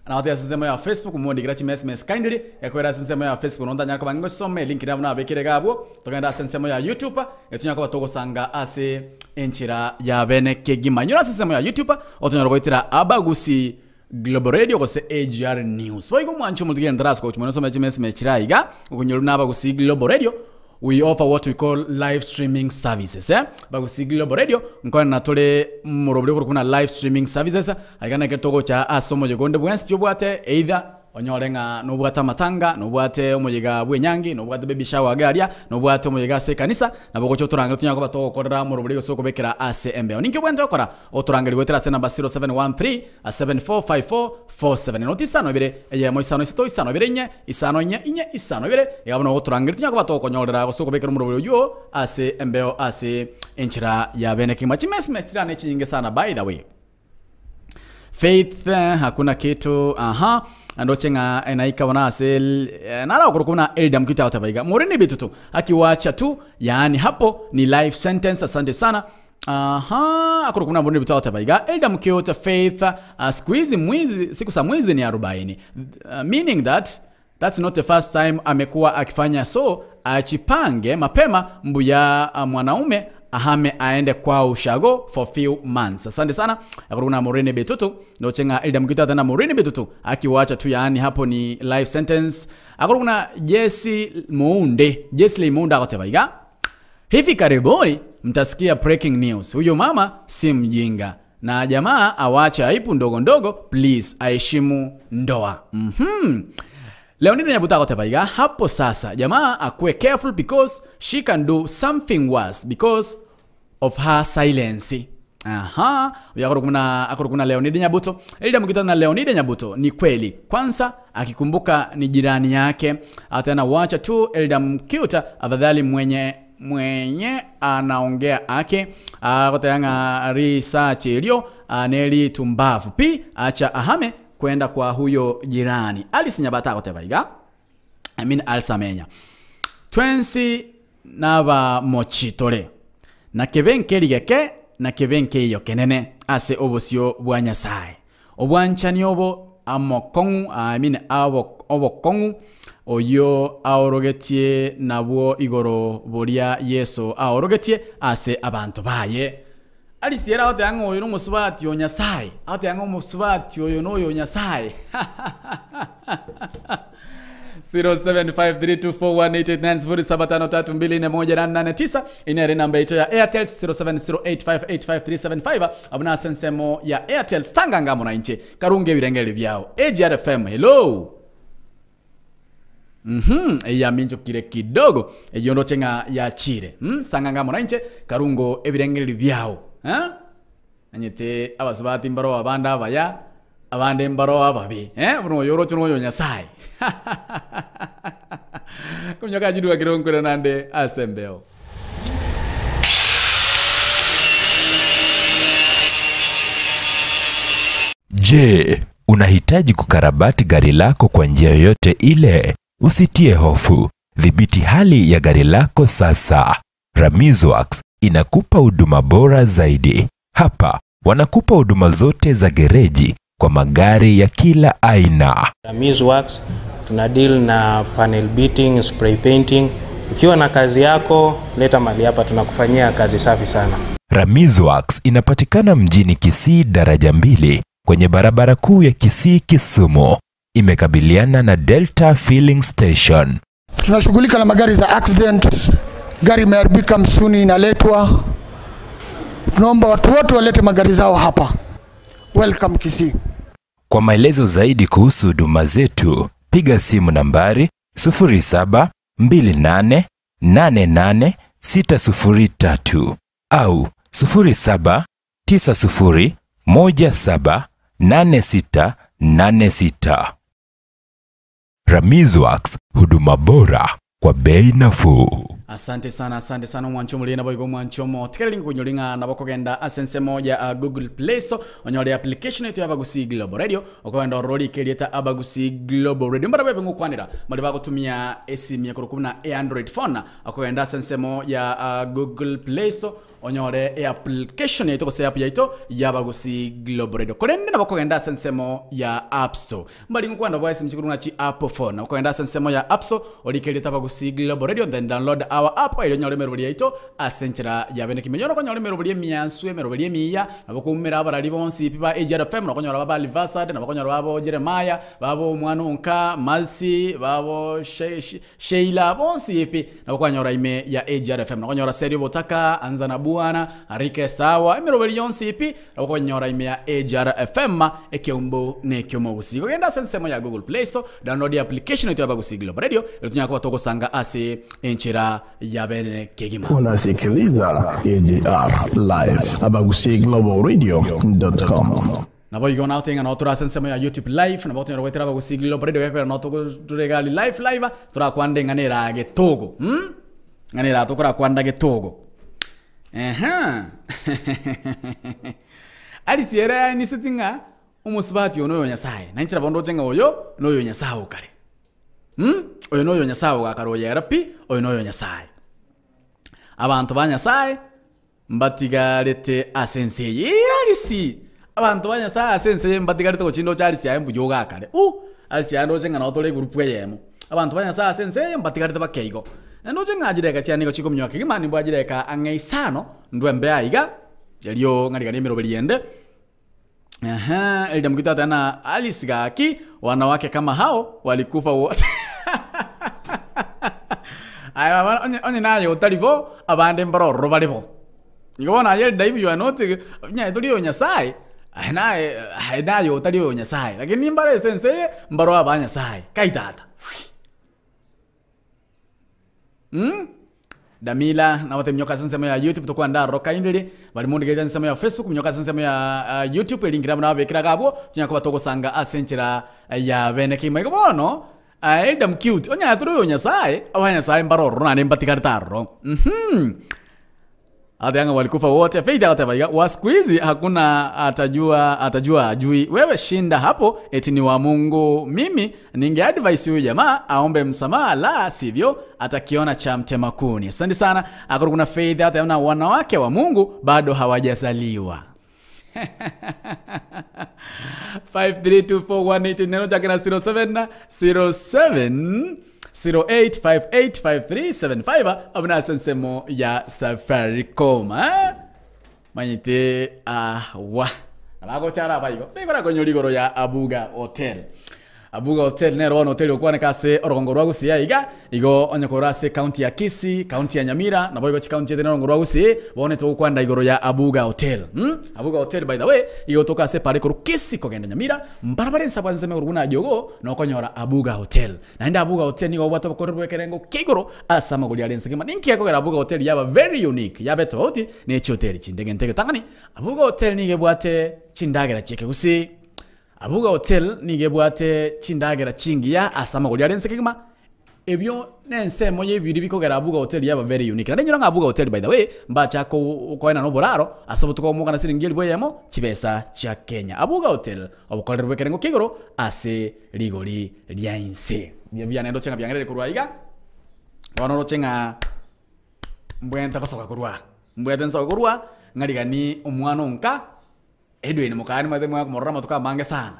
Nagotebi ase ensemo ya Facebook mondigere chimesmes kindly, ekwera ase ensemo ya Facebook nonye ntanyare koba ngosoma elink nabo nabekire iga abwo, togende ase ensemo ya YouTube, etonyare koba togosanga ase enchera ya bene kegima. Inyora ase ensemo ya YouTube, otonyare goetera Abagusi Global Radio gose AGR News. Boigo mwanche omotigere ntarasuka gochia mono nsome chimesime chire aiga, okonyorwa na Abagusi Global Radio, We offer what we call live streaming services eh? Bagusi Global Radio nkoenana tore morobori okorokwa buna live streaming services aiga neke togocha ase omoyega onde bwensi pi obwate either onyore ng'a nobwate amatanga nobwate omoyega bw'enyangi nobwate baby shower iga aria nobwate omoyega ase ekanisa nabo ogocha otorangere tonyare koba togokorera morobori gose okobekera ase embeo. Ninki obwenerete gokora? Otorangerie goetera ase enamba 0713 745447 noti isano ibere eyemo isano isato isano ibere inye isano inye inye isano ibere iga bono ogotorangeria tonya koba togokonyorera gose okobekera omorobori oyio ase embeo ase enchera ya bene kegima chimesime chira ne chinyinge sana by the way Faith eh, hakuna kitu aha ndoche ng'a enaika bono ase el- eh, nara okorokwa buna Elda Mukite agoteba iga more ne bitutu akiwacha tu yaani hapo ni life sentence asante sana Aha, akorokwa buna more ne bitutu agoteba iga Elda Mukite Faith uh, siku hizi mwizi siku za mwizi ni arobaini meaning that That's not the first time amekuwa akifanya so achipange mapema mbuya mwanaume ahame aende kwao ushago for few months. Asante sana akorokwa na Maureen Bitutu ndoche ng'a Elda Mukito atana Maureen Bitutu akiwacha tu yaani hapo ni life sentence. Akorokwa na Jesse Mounde Jesse Mounde agoteba iga hivi karibuni mtasikia breaking news huyo mama si mjinga na jamaa awache aibu ndogo ndogo please aheshimu ndoa. Leonida Nyabuta agoteba iga hapo sasa jamaa akuwe careful because she can do something worse because of her silence. Aha, oyo akorokwa buna akorokwa buna Leonida Nyabuto. Elda Mukita na Leonida Nyabuto ni kweli. Kwanza akikumbuka ni jirani yake. Atena wacha tu Elda Mkiuta afadhali mwenye mwenye anaongea ake agoteba ng'a risachi erio neri tumbavu pi acha ahame kwenda kwa huyo jirani. Alice Nyabata agoteba iga I mean Alice Amenya. Twensi nabamochi tore, na kebe nkeri geke na kebe nkeiyo kenene ase obosio bwa Nyasae. Obwanchani obo amokong'u, I mean abo obokong'u oyio aorogetie nabwo igoro boria Yeso aorogetie ase abanto baye. Alice ere agoteba ng'a oyo nomosubati o Nyasae, agoteba ng'a omosubati oyo noyo o Nyasae. 0753241889 0753241889 inere enamba yaito ya Airtel 0708585375 abwo nase ensemo ya Airtel tanganga amo nainche karunge ebirengererio biao. AGR FM hello. Mhm, eyaminchokire kidogo eyio ndoche ng'a yachire. Mm, sang'anga amo nainche karungo ebirengererio biao. Eh? Nanyete abasubati mbaroo abande abaya, abande mbaroo ababe. Eh, buna oyo oroche noyo Nyasaye. Kominyoka chidua kero nkwere nande ase embeo. Je, unahitaji kukarabati gari lako kwa njia yoyote ile? Usitie hofu. Dhibiti hali ya gari lako sasa. Ramizworks inakupa huduma bora zaidi. Hapa wanakupa huduma zote za gereji kwa magari ya kila aina. Ramiz Works tuna deal na panel beating, spray painting. Ukiwa na kazi yako leta mali hapa, tunakufanyia kazi safi sana. Ramizworks inapatikana mjini Kisii daraja mbili kwenye barabara kuu ya Kisii Kisumu. Imekabiliana na Delta Filling Station. Tunashughulika na magari za accident, gari imeharibika msuni inaletwa. Tunaomba watu wote walete magari zao hapa. Welcome Kisii. Kwa maelezo zaidi kuhusu huduma zetu, piga simu nambari 0728888603 au 0790178686. Ramizworks, huduma bora kwa bei nafuu. Asante sana, asante sana omwancho omorire nabo igo omwancho omo tikereri nkonyori ng'a nabo kogenda ase ense moja a Google Play Store onyore application yaito ya Abagusii Global Radio okogenda ororo rike erieta Abagusii Global Radio mbara bebe ngokwanera mbari bagotumia esimi ekorokwa buna e-Android phone okogenda ase ensemo ya ah, Google Play Store onyore eapplication yaito gose app yaito ya Abagusii Global Radio. Korende nabo okogenda ase ensemo ya App Store. Mbari ngokwana bwa esimi chikorwa ng'a chi Apple phone. Okogenda ase ensemo ya App Store orike erieta Abagusii Global Radio then download our app erio onyore emeroberi yaito ase enchera ya bene kimenyo. Nokonyora emeroberi emiansu, emeroberi emiya, nabo okoumera abarari bonsi pi ba AGR FM, nokonyora baba Alivasad, nabo okonyora babo Jeremiah, babo omwana onka, Mercy, babo She- She- Sheila, bonsi pi nabo kwanyora ime ya AGR FM. Nokonyora Seri Obotaka, Anza na Bwana, Arike Sawa, emeroberi yonsi pi nabo okonyora ime ya AGR FM, ekeumbu na ekiomogusii. Gogenda ase ensemo ya Google Play Store, download application yaito ya Abagusii Global Radio, erio tonyare koba togosanga ase enchera ya bene kegima. Unasikiliza AGR Live Abagusii Global Radio.com. Nabo igo nagotebi ng'a noo tore ase ensemo ya YouTube live, nabo tonyare goetera Abagusii Global Radio gekogera noo togo tore iga aria live live, torakwande ng'a nera getogo mh, ng'a nera tokorakwanda getogo ehe Alice ere aeniseti ng'a omosubati oyo noyo Nyasaye, na inche nabo ndoche ng'a oyo noyo Nyasaye o kare mh, oyo noyo Nyasaye ogakare oyera pi, oyo noyo Nyasaye. Abanto ba Nyasaye Mbatigarete ase ense eye. Ee, Arisi! Abanto ba Nyasae ase ense eye mbatigarete gochia ndoche Arisi aye mbuya ogakare. Uh! Arisi aye ndoche ng'a nabo tore egurupu eyemo. Abanto ba Nyasae ase ense eye mbatigarete bake igo. Na ndoche ng'a chidakika chiane nigo chikominyoka kegima, nimbwate chidakika ang'e isano, ndwe mbe aiga, erio ng'ariganie emeroberi ende. Ehe, Elder Mugito ateba na Alice gaki, wanawake kama hao walikufa wote. Aye baba onye onye naye otari bo, abande mbare ororo bare bo. Igo bono aye Elder if you are not onye tori oyo Nyasaye, aye naye aye naye otari oyo Nyasaye, lakini mbare ase ense eye, mbaro aba Nyasaye, kai tata. Mh, Damila nagotebi minyoka ase ensemo ya YouTube tokwande aroro kindly, bari mondigeretie ase ensemo ya Facebook minyoka ase ensemo ya YouTube eringira buna babekire iga abwo, tonya koba togosanga ase enchera ya bene kegima. Igo bono, aye Elder Mcute, onye aye tore oyo Nyasaye, abanyasaye mbare ororo naende mbatigarete aroro mh. Agateba ng'a walikufa wote. Faith agateba iga, wa siku hizi hakuna atajua atajua ajui. Wewe shinda hapo eti ni wa Mungu. Mimi ninge advise huyu jamaa aombe msamaha, la sivyo atakiona cha mtema kuni. Asante sana. Akoro kuna Faith hata na wanawake wa Mungu bado hawajazaliwa. 53241 neno chake na 07 07 08585375 abuna ase ensemo ya Safaricom eh? Manyete awa abagochara abaigo tekora konyora igoro ya Abuga Hotel. Abuga Hotel nero bono hoteli okwaneka ase orogongo rwa Gusii aiga, igo onye korwa ase ekaunti ya Kisii, kaunti ya Nyamira, nabo igo chikaunti chiaito na orogongo rwa Gusii, bono togokwanera igoro ya Abuga Hotel. Mh, Abuga Hotel by the way, igo otoka ase epara ekorwa Kisii kogenda Nyamira, mbarabare ensa bwanse ensemo igoro buna Jogoo, nokonyora Abuga Hotel. Naende Abuga Hotel nigo obwate obokoreri bw'ekerengo kia igoro ase amagori are ense kegima. Ninki gekogera Abuga Hotel yaba very unique, yaba etofauti ne chihoteli chinde? Egento egetang'ani, Abuga Hotel nigo ebwate chindagera chi'ekegusii. Abuga Hotel nigo ebwate chindagera chingiya ase amagori are ense kegima, ebio nensemo y'ebiri bikogera Abuga Hotel yaba very unique. Naende inyora ng'a Abuga Hotel by the way, mbachake koenana oboraro ase obotuko obomo na siringi elifu eyemo chibesa chia Kenya. Abuga Hotel, obokoreri bw'ekerengo kia igoro ase rigori ria inse. Ebi biane ndoche ng'a biang'erere korwa aiga, bono oroche ng'a mbwente gosoka korwa aa, mbwete nsoke korwa aa, ng'a rigani omwana onka. Edwin mokaya nimanyete mwakomorora amatuko amange sana,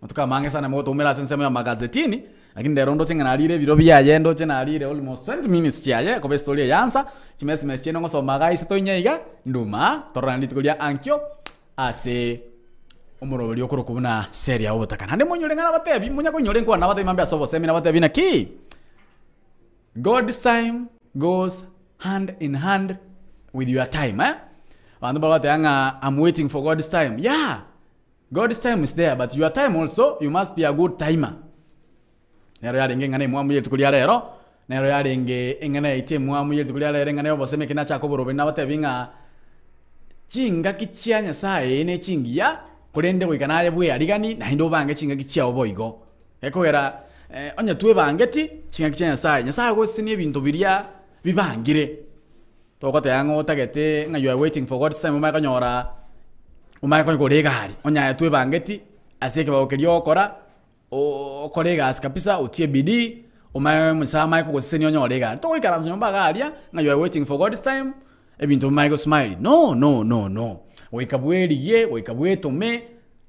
amatuko amange sana mogotoumera ase ensemo ya magazetini, lakini rero ndoche ng'a narire ebiro biaye ndoche narire almost 20 minutes chiaye koba estory eyansa, chimessage chiaino ngosoma iga ase toinya iga, nduma tororane rituko ria ankio ase omoroberi okorokwa buna seria obotaka. Naende monyore ng'a nabatebi, monya koinyora enkwana nabatebi mambia ase obosemi nabatebi naki, God's time goes hand in hand with your time eh? Abanto bagoteba ng'a I'm waiting for God's time. Yeah, God's time is there but your time also you must be a good timer. Nero yarenge eng'ana emwamu ye rituko ria rero, nero yarenge eng'ana yaito emwamu ye rituko ria rero eng'ana ya obosemi ekero nachaka oboroberi nabatebi ng'a chingaki chia Nyasaye ne chingiya korende goika naye bwearigani naende obange chingaki chiao boigo. Ekogera onye twebangeti chingaki chia Nyasaye, Nyasaye agosesenia ebinto biria bibangire. Togoteba ng'a otagete ng'a you are waiting for God's time omanye konyora omanye konyora egari, onye aye twebangeti ase ekebago keria ogokora, okore egasi kabisa otie bidii, omanye Nyasaye amanye kogosesenia onyore egari. Togoikaransa nyomba iga aria ng'a you are waiting for God's time, ebinto bimanye go smile, no no no no. Goika bwerigie, goika bwetome.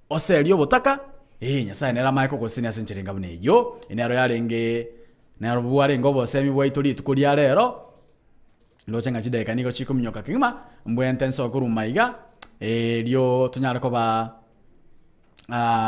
Oserie obotaka, ee, Nyasae nere amanye kogosesenia ase enchera enga buna eyio. Eye nero yarenge nero bwarenge obosemi bwaito rituko ria rero, ndoche ng'a chidakika nigo chikominyoka kegima, mbwente nsoe korwa maiga, erio tonyare koba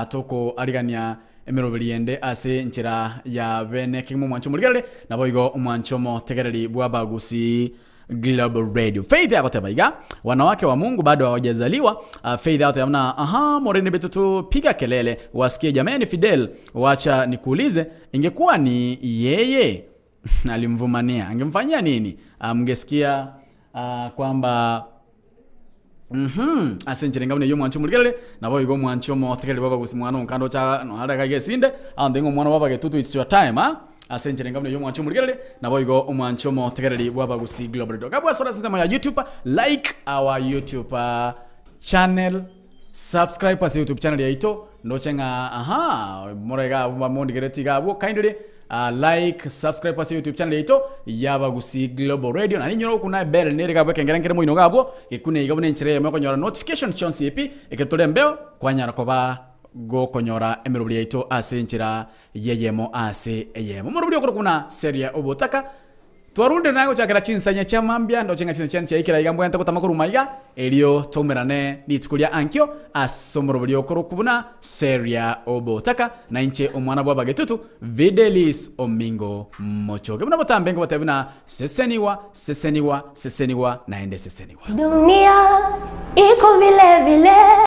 tokoarigania emeroberi ende ase enchera ya bene kegima omwancho omorigereri, naboigo omwancho omotegereri bw'abagusii. Global Radio. Faith agoteba iga, wanawake wa Mungu bado hawajazaliwa. Faith agoteba buna aha, morende betutu piga kelele wasikie jameni. Fidel, wacha nikuulize, ingekuwa ni yeye alimvumania angemfanyia nini? Mngesikia kwamba ase enchera enga buna eyio omwanchi omorigereri, naboigo omwanchi omotegereri bw'abagusi mwana onkande ocha nare iga gesinde, aonte ng'a omwana bw'abagetutu it's your time ah, ase enchera enga buna eyio omwanchi omorigereri, naboigo omwanchi omotegereri bw'abagusi Global Radio. Gabwasore ase ensemo ya YouTube, like our YouTube channel, subscribe ase YouTube channel yaito, ndoche ng'a aha, more iga abwo bamondigereti iga abwo kindly like, subscribe ase YouTube channel yaito y'Abagusii Global Radio. Naende inyora gokuna ebell nere iga abwo ekengere nkere moino iga abwo, gekune iga buna enchera eyemo okonyora notifications chionsi pi, ekero tore embeo kwanyara koba gokonyora emeroberi yaito ase enchera y'eyemo ase eyemo. Omoroberi okorokwa buna Seria Obotaka. Twarurire naye gochakera chinsanya chia mambia, ndoche ng'a chinsa chiane chiaikire aiga mbwenerete gotama korwa maiga, erio toumerane rituko ria ankio ase omoroberi okorokwa buna Seria Obotaka, na inche omwana bw'abagetutu, Videlis Omingo Mochoge. Buna botambe nkobatebia buna sesenigwa, sesenigwa, sesenigwa, naende sesenigwa. Dunia iko vile vile.